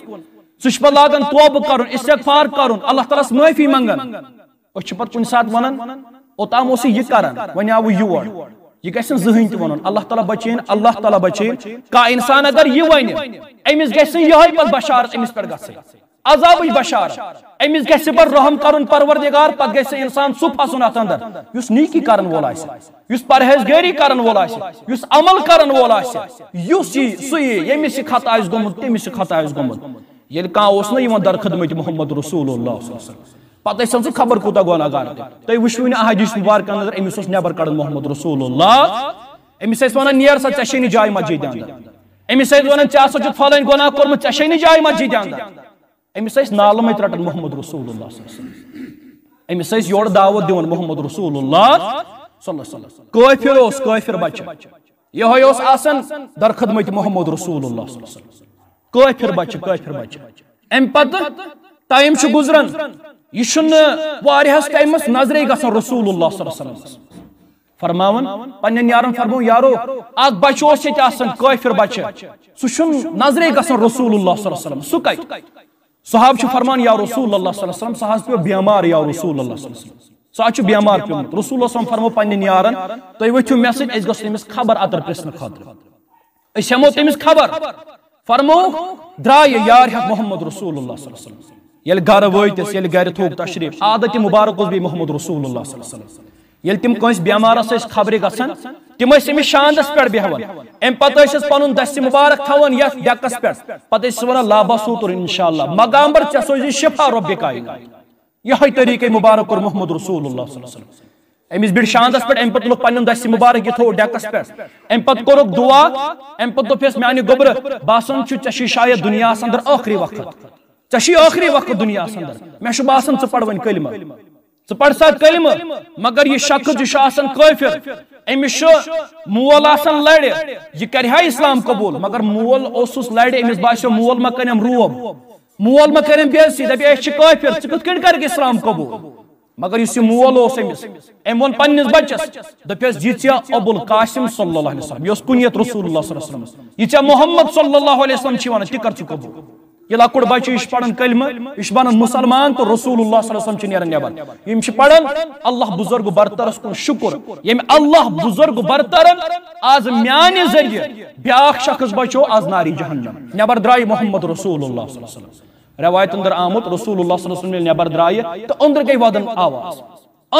سُہ چھُ پتہٕ لاگان توبہٕ کرُن، استغفار کرُن، اللہ تعالیٰ ہس معٲفی منٛگان۔ أسۍ چھِ پتہٕ کُنہِ ساتہٕ ونان، اوٚتام اوس یہِ کران، وۄنۍ آو یور۔ یہِ گژھِ نہٕ زٕہٕنۍ تہِ ونُن، اللہ تعالیٰ بچٲیِن، اللہ تعالیٰ بچٲیِن۔ کانٛہہ انسان اگر یہِ ونہِ، أمِس گژھِ نہٕ یِہوٚے پتہٕ بشارت أمِس پٮ۪ٹھ گژھٕنۍ۔ عذابٕچ بشارت۔ أمِس گژھِ پتہٕ رحم کرُن پروردگار، پتہٕ گژھِ انسان سُہ پھسُن اتھ اندر، یُس نیکی کرن وول آسہِ، یُس پرہیزگٲری کرن وول آسہِ، یُس عمل کرن وول آسہِ، یُس یی، سُہ یی، ییٚمِس یہِ خطا آسہِ گوٚمُت، تٔمِس یہِ خطا آسہِ گوٚمُت۔ ییٚلہِ کانٛہہ اوس نہ یِوان در خدمت محمد رسول اللہ صلی اللہ علیہ وسلم، پتہٕ ٲسۍ سُہ خبر کوٗتاہ گۄناہ گار تہِ۔ تُہۍ وٕچھوٕے نہٕ احادیث مبارکن اندر أمِس اوس نٮ۪بر کڑان محمد رسول اللہ۔ أمِس ٲسۍ ونان، نیر سا، ژےٚ چھے نہٕ جاے مسجد اندر۔ أمِس ٲسۍ ونان، ژےٚ ہسا چھُتھ فلٲنۍ گۄناہ کوٚرمُت، ژےٚ چھے نہٕ جاے مسجد اندر۔ أمِس ٲسۍ نالہٕ مٔتۍ رٹان محمد رسول اللہ صلی اللہ علیہ وسلم۔ أمِس ٲسۍ یورٕ دعوت دِوان محمد رسول اللہ صلی اللہ علیہ وسلم۔ کٲفِر اوس، کٲفِر بچہٕ۔ یِہوٚے اوس آسان در خدمت محمد رسول اللہ صلی اللہ علیہ وسلم۔ کٲفِر بچہٕ، کٲفِر بچہٕ۔ اَمہِ پتہٕ ٹایم چھُ گُزران، یہِ چھُنہٕ واریاہس ٹایمس نظرے گژھان رسول اللہ صلی اللہ علیہ وسلمس۔ فرماوان پننٮ۪ن یارن، فرموو، یارو، اکھ بچہٕ اوس ییٚتہِ آسان، کٲفِر بچہٕ، سُہ چھُنہٕ نظرے گژھان رسول اللہ صلی اللہ علیہ وسلم، سُہ کتہِ؟ صحابہٕ چھِ فرمان، یا رسول اللہ صلی اللہ علیہ وسلم، سُہ حظ پیوٚو بیمار، یا رسول اللہ صلی اللہ علیہ وسلم، سُہ حظ چھُ بیمار پیوٚمُت۔ رسول اللہ صلی اللہ علیہ وسلم فرموو پننٮ۪ن یارن، تُہۍ ؤتھِو مےٚ سۭتۍ، أسۍ گژھو تٔمِس خبر اتر پرژھنہٕ خٲطرٕ۔ أسۍ ہٮ۪مو تٔمِس خبر۔ فرمووُکھ، درٛایہِ یار ہٮ۪تھ محمد رسول اللہ صلی اللہ علیہ وسلم۔ ییٚلہِ گرٕ وٲتِس، ییٚلہِ گرِ تھوٚو تشریٖف، عادتِ مبارک اوس بیٚیہِ محمد رسول اللہ صلی اللہ علیہ وسلم۔ ییٚلہِ تِم کٲنٛسہِ بٮ۪مارس ٲسۍ خبرِ گژھان، تِم ٲسۍ أمِس شاندس پٮ۪ٹھ بیٚہوان۔ اَمہِ پتہٕ ٲسۍ أسۍ پنُن دستِ مبارک تھاوان یتھ ڈٮ۪کس پٮ۪ٹھ، پتہٕ ٲسۍ أسۍ ونان، "لابا سوٗتُر انشاءاللہ، مقام بر ژےٚ سوزِ شفا رۄبِ کائنات۔" یہے طریقے مبارک کوٚر محمد رسول اللہ صلی اللہ علیہ وسلم۔ أمِس بیٖٹھ شاندس پٮ۪ٹھ، اَمہِ پتہٕ تُلُکھ پنُن دستِ مبارک، یہِ تھوٚو ڈٮ۪کس پٮ۪ٹھ۔ اَمہِ پتہٕ کوٚرُکھ دعا، اَمہِ پتہٕ دوٚپُس، "میانہِ گوٚبرٕ، باسان چھُ ژےٚ چھُے شاید دُنیاہس اندر ٲخری وقت۔ ژےٚ چھُے ٲخری وقت دُنیاہس اندر۔ مےٚ چھُ باسان ژٕ پرٕ وۄنۍ کلمہٕ۔ ژٕ پرٕ سا کلمہٕ۔" مگر یہِ شخص، یہِ چھُ آسان کٲفر۔ أمِس چھُ مول آسان لرِ۔ یہِ کرِ ہا اسلام قبول، مگر مول اوسُس لرِ، أمِس باسیو مول ما کرٮ۪م روب۔ مول ما کرٮ۪م بے عزتی، دپہِ، "أسۍ چھِ کٲفر، ژٕ کِتھ کٔنۍ کرکھ اسلام قبول؟" مگر یُس یہِ مول اوس أمِس، أمۍ ووٚن پننِس بچس، دوٚپس، "یہِ ژےٚ ابو القاسم صلی اللہ علیہ وسلم، یہِ اوس کُنیت رسول اللہ صلی اللہ علیہ وسلم، یہِ ژےٚ محمد صلی اللہ علیہ وسلم چھِ ونان، تہِ کر ژٕ قبول۔" یہِ لۄکُٹ بچہِ، یہِ چھُ پران کلمہٕ، یہِ چھُ بنان مسلمان، تہٕ رسول اللہ صلی اللہ علیہ وسلم چھُ نیران نٮ۪بر۔ یِم چھِ پران، اللہ بزرگ برترس کُن شکر، ییٚمۍ اللہ بزرگ برترن آز میانہِ ذٔریعہٕ بیاکھ شخص بچو آز ناری جہنم۔ نٮ۪بر درٛاے محمد رسول اللہ صلی اللہ علیہ وسلم۔ رٮ۪وایتن اندر آمُت، رسول اللہ صلی اللہ علیہ وسلم ییٚلہِ نٮ۪بر درٛایہِ تہٕ أنٛدرٕ گٔے ودن آواز،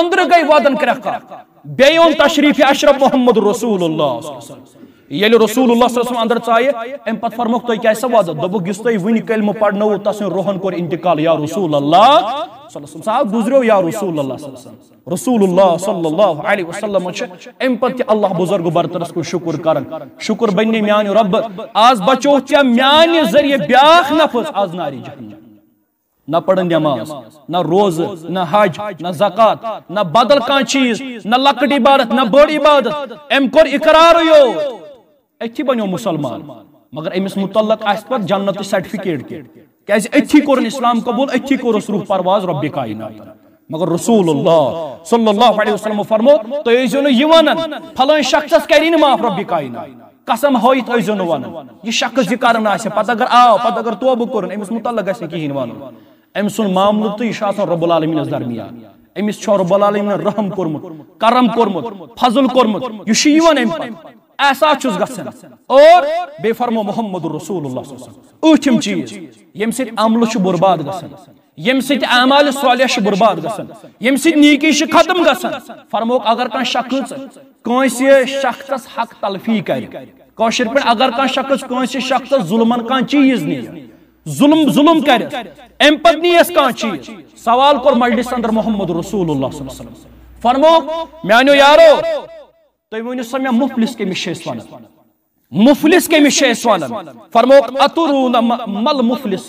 أنٛدرٕ گٔے ودن کرٛٮ۪کھ۔ بیٚیہِ اوٚن تشریٖف اشرف محمد رسول اللہ صلی اللہ علیہ وسلم۔ ییٚلہِ رسول اللہ صلی اللہ علیہ وسلم اندر ژایہِ، امہِ پتہٕ فرموکھ، "تُہۍ کیٛازِ سا ودو؟" دوٚپُکھ، "یُس تۄہہِ وُنہِ کلمہٕ پرنووُ، تسُنٛد روحن کوٚر انتقال، یا رسول اللہ صلی اللہ علیہ وسلم۔" سُہ آو، گُزریو، یا رسول اللہ صلی اللہ علیہ وسلم۔ رسول اللہ صلی اللہ علیہ وسلم چھِ امہِ پتہٕ تہِ اللہ بزرگ برترس کُن شکر کران۔ شکر بننے میانہِ رۄبہٕ، آز بچووُتھ ژےٚ میانہِ ذٔریعہٕ بیاکھ نفس آز نارِ جہنم۔ نہ پرن نماز، نہ روزٕ، نہ حج، نہ زکوٰۃ، نہ بدل کانٛہہ چیز، نہ لۄکٕٹ عبادت، نہ بٔڑ عبادت۔ أمۍ کوٚر اقرارٕے یوت۔ أتھی بنیو مسلمان۔ مگر أمِس متعلق آسہِ پتہٕ جنتٕچ certificate تہِ۔ کیازِ أتھی کوٚرُن اسلام قبول، أتھی کوٚرُس روح پرواز رۄبِ کائنات۔ مگر رسول اللہ صلی اللہ علیہ وسلم فرمو، تُہۍ ٲسۍزیو نہٕ یہِ ونان، فلٲنۍ شخصس کری نہٕ معاف رۄبِ کائنات۔ قسم ہٲیِتھ ٲسۍزیو نہٕ ونان۔ یہِ شخص یہِ کران آسہِ، پتہٕ اگر آو، پتہٕ اگر توبہٕ کوٚرُن، أمِس متعلق گژھِ نہٕ کِہیٖنۍ ونُن۔ أمۍ سُنٛد معاملہٕ تہٕ یہِ چھُ آسان رب العالمینس درمیان۔ أمِس چھُ رب العالمینن رحم کوٚرمُت، کرم کوٚرمُت، فضل کوٚرمُت۔ یہِ چھُ یِوان اَمہِ پتہٕ۔ احساس چھُس گژھان۔ اور بیٚیہِ فرمو محمد رسول اللہ صلی اللہ علیہ وسلم۔ ٲٹھِم چیٖز، ییٚمہِ سۭتۍ عملہٕ چھُ برباد گژھان، ییٚمہِ سۭتۍ اعمال صالح چھِ برباد گژھان، ییٚمہِ سۭتۍ نیکی چھِ ختم گژھان۔ فرموکھ، اگر کانٛہہ شخص کٲنٛسہِ شخصس حق تلفی کرِ، کٲشِر پٲٹھۍ اگر کانٛہہ شخص کٲنٛسہِ شخصس ظلمن کانٛہہ چیٖز نِیہِ، ظلم، ظلم کرِ، امہِ پتہٕ نِیَس کانٛہہ چیٖز۔ سوال کوٚر مجلس اندر محمد رسول اللہ صلی اللہ علیہ وسلم۔ فرموکھ، میانیو یارو، تُہۍ ؤنِو سا مےٚ، مفلس کٔمِس چھِ أسۍ ونان؟ مفلس کٔمِس چھِ أسۍ ونان؟ فرموکھ، "اترون م-، مل مفلس"۔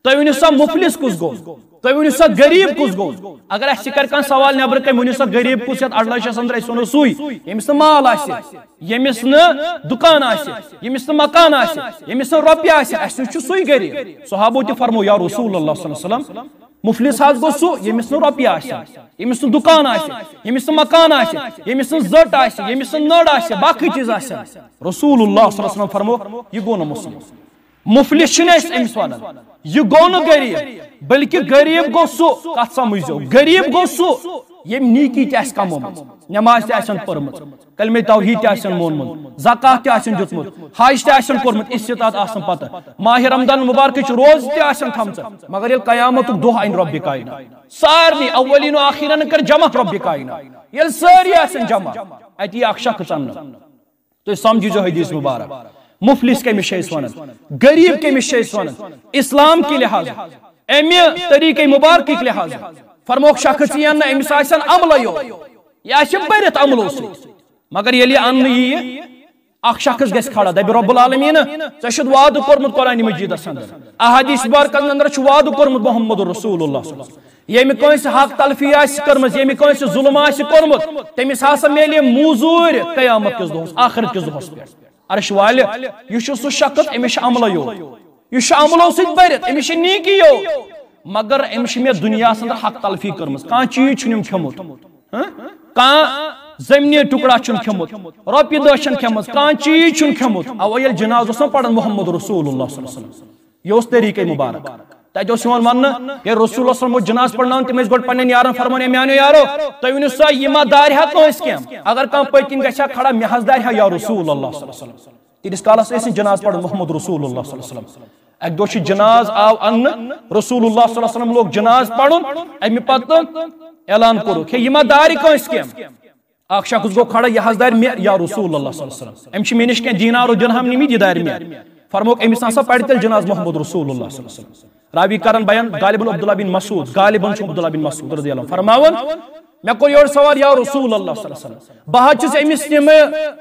تُہۍ ؤنِو سا، مفلس کُس گوٚو؟ تُہۍ ؤنِو سا، غریب کُس گوٚو؟ اگر اَسہِ تہِ کرِ کانٛہہ سوال نٮ۪برٕ کَنہِ، "ؤنِو سا، غریب کُس یَتھ اَڑلَچھَس اندر؟" أسۍ وَنو سُے، ییٚمِس نہٕ مال آسہِ، ییٚمِس نہٕ دُکان آسہِ، ییٚمِس نہٕ مکان آسہِ، ییٚمِس نہٕ رۄپیہِ آسہِ، اَسہِ نِش چھُ سُے غریب۔ صحابو تہِ فرمو، "یا رسول اللہ صلی اللہ علیہ وسلم، مفلس حظ گوٚو سُہ، ییٚمِس نہٕ رۄپیہِ آسہِ، ییٚمِس نہٕ دُکان آسہِ، ییٚمِس نہٕ مکان آسہِ، ییٚمِس نہٕ زٔٹ آسہِ، ییٚمِس نہٕ نٔر آسہِ، باقٕے چیٖز آسہِ۔" رسول اللہ صلی اللہ علیہ وسلم فرمو، "یہِ گوٚو نہٕ مُسلم۔" مفلس چھِنہٕ أسۍ أمِس وَنان، یہِ گوٚو نہٕ غریٖب، بلکہِ غریٖب گوٚو سُہ، کَتھ سَمجھزیو، غریٖب گوٚو سُہ، ییٚمۍ نیٖکی تہِ آسہِ کَمٲومٕژ، نٮ۪ماز تہِ آسن پٔرمٕژ، کلمہ توحید تہِ آسن مونمُت، زکوٰۃ تہِ آسن دیُتمُت، حج تہِ آسن کوٚرمُت، استطاعت آسن پتہ، ماہِ رمضان مبارکٕچ روزٕ تہِ آسن تھامژٕ، مگر ییٚلہِ قیامتُک دۄہ اَنہِ رۄبِ کائنات، سارنٕے اولین و آخرین کر جمع رۄبِ کائنات، ییٚلہِ سٲری آسن جمع، اَتہِ یی اکھ شخص اَننہٕ۔ تُہۍ سمجھِزیو حدیث مبارک۔ مفلس کٔمِس چھِ أسۍ ونان؟ غریب کٔمِس چھِ أسۍ ونان؟ اسلام کہِ لحاظ، امہِ طریقے مبارکٕکۍ لحاظ۔ فرموکھ، شخص یِیَن نہٕ، أمِس آسن عملے یوت۔ یہِ آسہِ بٔرِتھ عملو سۭتۍ۔ مگر ییٚلہِ یہِ اننہٕ یِیہِ، اکھ شخص گژھِ کھڑا، دپہِ، "رب العالمین، ژےٚ چھُتھ وعدٕ کوٚرمُت قرآن مجیدس اندر، احادیث مبارکن اندر چھُ وعدٕ کوٚرمُت محمد رسول اللہ صلی اللہ علیہ وسلم۔" ییٚمہِ کٲنٛسہِ حق تلفی آسہِ کٔرمٕژ، ییٚمہِ کٲنٛسہِ ظلم آسہِ کوٚرمُت، تٔمِس ہسا میلہِ موٚزوٗرۍ قیامت کِس دۄہس، آخرت کِس دۄہس پٮ۪ٹھ۔ عرش والہِ، یہِ چھُ سُہ شخص، أمِس چھُ عملے یوت، یہِ چھُ عملو سۭتۍ بٔرِتھ، أمِس چھِ نیٖکی یوت، مگر أمِس چھِ مےٚ دُنیاہس اندر حق تلفی کٔرمٕژ۔ کانٛہہ چیٖز چھُنہٕ أمۍ کھیوٚمُت، ہہ؟ کانٛہہ زٔمیٖنہِ ٹُکڑا چھُنہٕ کھیوٚمُت، رۄپیہِ دہ چھَنہٕ کھیٚمٕژ، کانٛہہ چیٖز چھُنہٕ کھیوٚمُت۔ اَوَے ییٚلہِ جنازٕ اوس نہ پران محمد رسول اللہ صلی اللہ علیہ وسلم، یہِ اوس طریٖقے مبارک۔ تَتہِ اوس یِوان وَننہٕ، ییٚلہِ رسول اللہ صلی اللہ علیہ وسلم اوس جنازٕ پرناوان، تِم ٲسۍ گۄڈٕ پنٛنٮ۪ن یارَن فرمان، "ہے میٛانیو یارو، تُہۍ ؤنِو سا، یہِ ما دارِ ہا کٲنٛسہِ کینٛہہ؟ اگر کانٛہہ پٔتۍ کِنۍ گژھِ ہا کھڑا، مےٚ حظ دارِ ہا یا رسول اللہ صلی اللہ علیہ وسلم۔" تیٖتِس کالس ٲسۍ نہٕ جناز پران محمد رسول اللہ صلی اللہ علیہ وسلم۔ اکہِ دۄہ چھُ جناز آو اننہٕ، رسول اللہ صلی اللہ علیہ وسلم لوگ جناز پرُن، امہِ پتہٕ اعلان کوٚرُکھ، ہے، یہِ ما دارِ کٲنٛسہِ کینٛہہ؟ اکھ شخص گوٚو کھڑا، یہِ حظ دارِ مےٚ یا رسول اللہ صلی اللہ علیہ وسلم، أمۍ چھِ مےٚ نِش کینٛہہ دینار و درہم نِمٕتۍ، یہِ دارِ مےٚ۔ فرمووُکھ، أمِس نسا پرِ تیٚلہِ جناز محمد رسول اللہ صلی اللہ علیہ وسلم۔ راوی کرن بیان، غالباً عبداللہ بن مسعود، غالباً چھُ عبداللہ بن مسعود رضی اللہ عنہ فرماوان، مےٚ کوٚر یورٕ سوال، یا رسول اللہ صلی اللہ علیہ وسلم، بہٕ حظ چھُس أمِس یِم،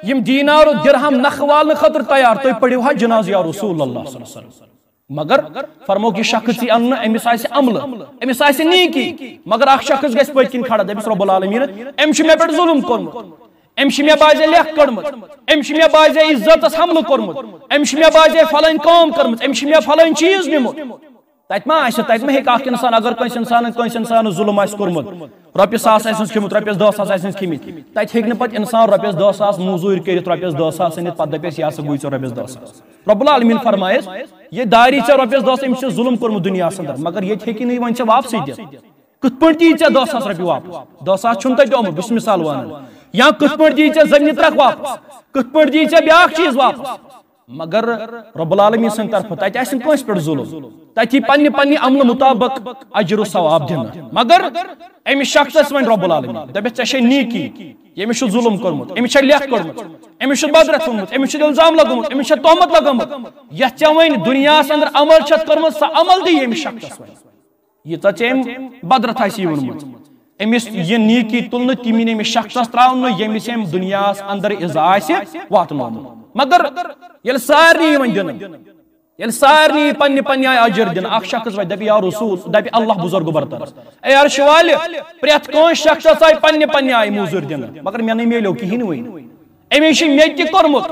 یِم دینار و درہم نکھٕ والنہٕ خٲطرٕ تیار، تُہۍ پٔرِو حظ جناز یا رسول اللہ صلی اللہ علیہ وسلم۔ مگر فرمووُکھ، یہِ شخص یی اننہٕ، أمِس آسہِ عملہٕ، أمِس آسہِ نیکی، مگر اکھ شخص گژھِ پٔتۍ کِنۍ کھڑا، دٔپِس، رب العالمین، أمۍ چھُ مےٚ پٮ۪ٹھ ظلم کوٚرمُت، أمۍ چھِ مےٚ بازے لیکھ کٔڑمٕژ، أمۍ چھِ مےٚ بازے عزتس حملہٕ کوٚرمُت، أمۍ چھِ مےٚ بازے فلٲنۍ کٲم کٔرمٕژ، أمۍ چھِ مےٚ فلٲنۍ چیٖز نیوٗمُت۔ تتہِ ما آسہِ، تتہِ ما ہیٚکہِ اکھ انسان، اگر کٲنٛسہِ انسانن، کٲنٛسہِ انسانس ظلم آسہِ کوٚرمُت، رۄپیہِ ساس آسٮ۪س کھیوٚمُت، رۄپیس دہ ساس آسٮ۪س کھیٚمٕتۍ، تتہِ ہیٚکہِ نہٕ پتہٕ انسان رۄپیس دہ ساس موٚزوٗرۍ کٔرِتھ، رۄپیس دہ ساس أنِتھ، پتہٕ دپٮ۪س، یہِ ہسا گوٚو ژےٚ رۄپیس دہ ساس۔ رب العالمین فرمایس، یہِ داری ژےٚ رۄپیس دہ ساس، أمِس چھِ ظلم کوٚرمُت دُنیاہس اندر، مگر ییٚتہِ ہیٚکہِ نہٕ یہِ وۄنۍ ژےٚ واپسٕے دِتھ۔ کِتھ پٲٹھۍ دِیہِ ژےٚ دہ ساس رۄپیہِ واپس؟ دہ ساس چھُنہٕ تۄہہِ دیُتمُت، بہٕ چھُس مثال وَنان۔ یا کِتھ پٲٹھۍ دِیہِ ژےٚ زٔمیٖن ترٛکھ واپس؟ کِتھ پٲٹھۍ دِیہِ ژےٚ بیٛاکھ چیٖز واپس؟ مگر رب العالمین سٕنٛدِ طرفہٕ تتہِ آسہِ نہٕ کٲنٛسہِ پٮ۪ٹھ ظلم۔ تتہِ یی پننہِ پننہِ عملہٕ مطابق اجر و ثواب دِنہٕ۔ مگر أمِس شخصس وۄنۍ رب العالمین دپٮ۪س، ژےٚ چھے نیکی، ییٚمِس چھُ ظلم کوٚرمُت، أمِس چھےٚ لیکھ کٔڑمٕژ، أمِس چھُ بدرتھ ووٚنمُت، أمِس چھُ الزام لگومُت، أمِس چھےٚ تہمت لگٲمٕژ، یتھ ژےٚ وۄنۍ دُنیاہس اندر عمل چھتھ کٔرمٕژ، سۄ عمل دِ ییٚمِس شخصس وۄنۍ۔ ییٖژاہ ژےٚ أمۍ بدرتھ آسی ووٚنمُت، أمِس یہِ نیکی تُلنہٕ تِمن أمِس شخصس ترٛاونہٕ، ییٚمِس أمۍ دُنیاہس اندر عزا آسہِ واتنومُت۔ مگر ییٚلہِ سارنٕے یِوان دِنہٕ، ییٚلہِ سارنٕے یی پننہِ پننہِ آیہِ اجر دِنہٕ، اکھ شخص وَتہِ دَپہِ، یا رسول، دَپہِ اللہ بزرگ برتر، اے عرش والہِ، پرٛٮ۪تھ کٲنٛسہِ شخصس آیہِ پننہِ پننہِ آیہِ موٚزوٗرۍ دِنہٕ، مگر مےٚ نَے میلیو کِہیٖنۍ وٕنہِ۔ أمِس چھُ مےٚ تہِ کوٚرمُت،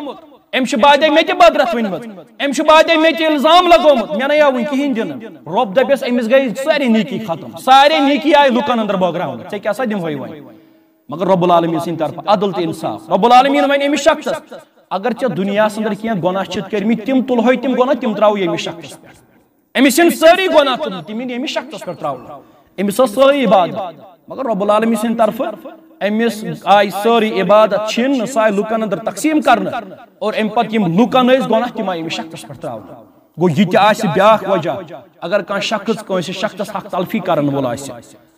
أمۍ چھُ بعدے مےٚ تہِ بدرتھ ؤنمٕژ، أمۍ چھُ بعدے مےٚ تہِ الزام لگومُت، مےٚ نَے آو وٕنہِ کِہیٖنۍ دِنہٕ۔ رۄب دَپٮ۪س، أمِس گٔے سٲرے نیکی ختم، سارے نیکی آیہِ لُکن اندر بٲگراونہٕ، ژےٚ کیٛاہ سا دِمہوے وۄنۍ؟ مگر رب العالمین سٕنٛدِ طرفہٕ عدل تہٕ انصاف۔ رب العالمین وَنہِ أمِس شخصس، اگر ژےٚ دُنیاہس اندر کینٛہہ گۄناہ چھِتھ کٔرمٕتۍ، تِم تُلہوے، تِم گۄناہ تِم ترٛاوو ییٚمِس شخصس پٮ۪ٹھ۔ أمِس یِن سٲری گۄناہ تُلنہٕ، تِم یِن ییٚمِس شخصس پٮ۪ٹھ ترٛاونہٕ۔ أمِس ٲس سٲری عبادت، مگر رب العالمین سٕنٛدِ طرفہٕ أمِس آیہِ سٲری عبادت چھِنہٕ، سۄ آیہِ لُکن اندر تقسیٖم کرنہٕ، اور اَمہِ پتہٕ یِم لُکن ٲسۍ گۄناہ، تِم آیہِ أمِس شخصس پٮ۪ٹھ ترٛاونہٕ۔ گوٚو، یہِ تہِ آسہِ بیٛاکھ وجہ، اگر کانٛہہ شخص کٲنٛسہِ شخصس حق تلفی کرن وول آسہِ،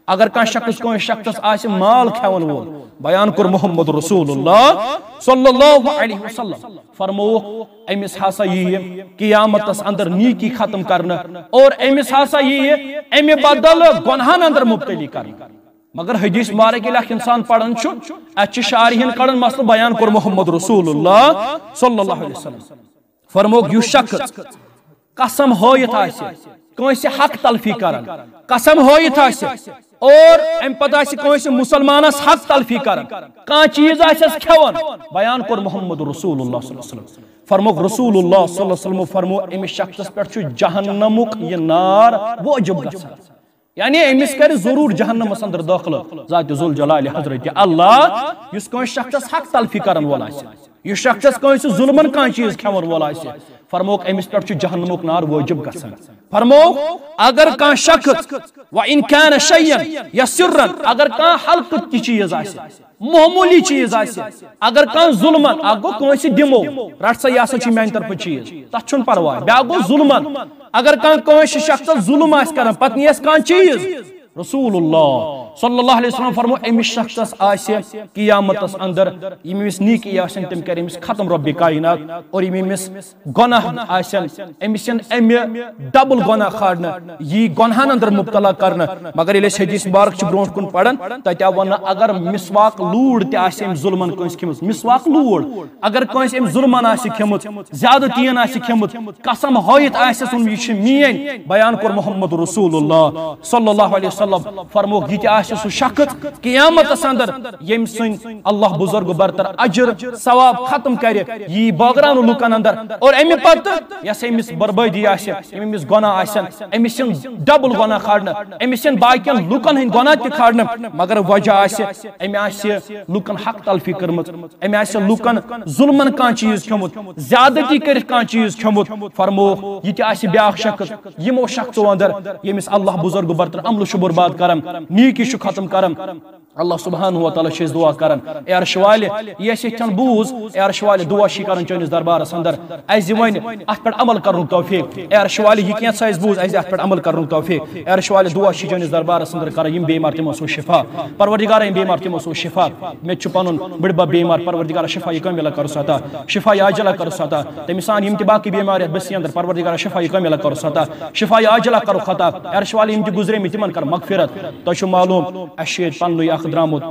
اگر کانٛہہ شخص کٲنٛسہِ شخصس آسہِ مال کھٮ۪وَن وول، بیان کوٚر محمد رسول اللہ صلی اللہ علیہ وسلم، فرمووُکھ، أمِس ہسا ییہِ قیامتس اندر نیکی ختم کرنہٕ، اور أمِس ہسا ییہِ اَمہِ بدل گۄنہن اندر مبتلی کرنہٕ۔ مگر حدیث مبارک ییٚلہِ اکھ انسان پران چھُ، اتہِ چھِ شارحین کڑان مسلہٕ، بیان کوٚر محمد رسول اللہ صلی اللہ علیہ وسلم۔ فرمووُکھ، یُس شخص قسم ہٲیِتھ آسہِ کٲنٛسہِ حق تلفی کران، قسم ہٲیِتھ آسہِ اور امہِ پتہٕ آسہِ کٲنٛسہِ مسلمانس حق تلفی کران، کانٛہہ چیٖز آسٮ۪س کھٮ۪وان، بیان کوٚر محمد رسول اللہ صلی اللہ علیہ وسلم۔ فرمووُکھ رسول اللہ صلی اللہ علیہ وسلم، فرموو، أمِس شخصس پٮ۪ٹھ چھُ جہنمُک یہِ نار وٲجِب گژھان۔ یعنی أمِس کرِ ضروٗر جہنمس اندر دٲخلہٕ ذات ذوالجلال حضرت اللہ، یُس کٲنٛسہِ شخصس حق تلفی کرن وول آسہِ، یُس شخصس کٲنٛسہِ ظلمن کانٛہہ چیٖز کھٮ۪ون وول آسہِ، فرمووُکھ أمِس پٮ۪ٹھ چھُ جہنمُک نار وٲجِب گژھان۔ فرمووُکھ، اگر کانٛہہ شخص، و ان کان شیئا یا سرا، اگر کانٛہہ ہلکہٕ تہِ چیٖز آسہِ، معموٗلی چیٖز آسہِ، اگر کانٛہہ ظلمن، اکھ گوٚو کٲنٛسہِ دِمو، رٹ سا، یہِ ہسا چھُ میانہِ طرفہٕ چیٖز، تتھ چھُنہٕ پرواے، بیٛاکھ گوٚو ظلمن، اگر کانٛہہ کٲنٛسہِ شخصس ظلم آسہِ کران، پتہٕ نِیس کانٛہہ چیٖز، رسول اللہ صلی اللہ علیہ وسلم فرمو، أمِس شخصس آسہِ قیامتس اندر یِم أمِس نیکی آسن، تِم کرِ أمِس ختم رب کائنات، اور یِم أمِس گۄناہ آسن، أمِس یِن اَمہِ ڈبل گۄناہ کھارنہٕ، یی گۄناہن اندر مبتلا کرنہٕ۔ مگر ییٚلہِ أسۍ حدیث مبارک چھِ برونٛٹھ کُن پران، تتہِ آو وننہٕ، اگر مسواک لوٗر تہِ آسہِ أمۍ ظلمن کٲنٛسہِ کھیٚمٕژ، مسواک لوٗر اگر کٲنٛسہِ أمۍ ظلمن آسہِ کھیٚمٕژ، زیادٕ تین آسہِ کھیٚمٕژ، قسم ہٲیِتھ آسٮ۪س ووٚنمُت، یہِ چھِ میٲنۍ، بیان کوٚر محمد رسول اللہ صلی اللہ علیہ وسلم، فرمووُکھ، یہِ تہِ آسہِ سُہ شخص قیامتس اندر ییٚمۍ سٕنٛدۍ اللہ بزرگ برتر اجر ثواب ختم کرِ، یی بٲگراونہٕ لُکن اندر، اور امہِ پتہٕ یۄس أمِس بربٲدی آسہِ، یِم أمِس گۄناہ آسن، أمِس یِن ڈبل گۄناہ کھارنہٕ، أمِس یِن باقین لُکن ہٕنٛدۍ گۄناہ تہِ کھارنہٕ، مگر وجہ آسہِ، أمۍ آسہِ لُکن حق تلفی کٔرمٕژ، أمۍ آسہِ لُکن ظلمن کانٛہہ چیٖز کھیوٚمُت، زیادتی کٔرِتھ کانٛہہ چیٖز کھیوٚمُت، فرمووُکھ، یہِ تہِ آسہِ بیٛاکھ شخص، یِمو شخصو اندر ییٚمِس اللہ بزرگ برتر عملہٕ چھُ برباد کران، نیکی چھُ ختم کران۔ اللہ سبحانہ و تعالیٰ چھِ أسۍ دعا کران، اے عرش والہِ، یہِ اَسہِ ییٚتھٮ۪ن بوٗز، اے عرش والہِ، دعا چھِ کران چٲنِس دربارس اندر، اَسہِ دِ وۄنۍ اَتھ پٮ۪ٹھ عمل کرنُک توفیق۔ اے عرش والہِ، یہِ کینٛژھا اَسہِ بوٗز، اَسہِ دِ اَتھ پٮ۪ٹھ عمل کرنُک توفیق۔ اے عرش والہِ، دعا چھِ چٲنِس دربارس اندر کران، یِم بیمار تِمن سوز شفا۔ پروردگارا، یِم بیمار تِمن سوز شفا۔ مےٚ تہِ چھُ پنُن بٕڈبب بیمار، پروردگارا، شفا یہِ کٲملہ کرُس عطا، شفا یہِ عاجلہ کرُس عطا۔ تٔمِس سان یِم تہِ باقٕے بیمار یَتھ بٔستی اندر، پروردگارا، شفا یہِ کٲملہ کرُس عطا، شفا یہِ عاجلہ کرُکھ عطا۔ اے عرش والہِ، یِم تہِ گُزریمٕتۍ، تِمن کر مغفرت۔ تۄہہِ چھُو معلوم، اَسہِ چھُ ییٚتہِ پننُے اکھ درٛامُت،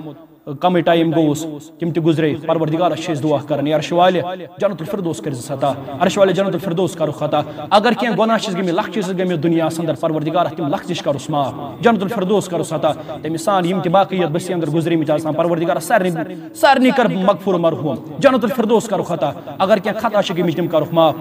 کمٕے ٹایم گوٚوُس، تِم تہِ گُزرے۔ پروردگارس چھِ أسۍ دعا کران، اے عرش والہِ، جنت الفردوس کٔرزِ عطا، عرش والہِ، جنت الفردوس کرُکھ عطا۔ اگر کینٛہہ گۄناہ چھِس گٔمٕتۍ، لۄکچہِ چھِس گٔمٕتۍ دُنیاہس اندر، پروردگارا، تِم لۄکچہِ چھِ کرُس معاف، جنت الفردوس کرُس عطا۔ تٔمِس سان یِم تہِ باقٕے یَتھ بٔستی اندر گُزریمٕتۍ آسان، پروردگارا، سارنٕے، سارنٕے کر مغفور مرحوم، جنت الفردوس کرُکھ عطا۔ اگر کینٛہہ خطا چھِ گٔمٕتۍ، تِم کرُکھ معاف۔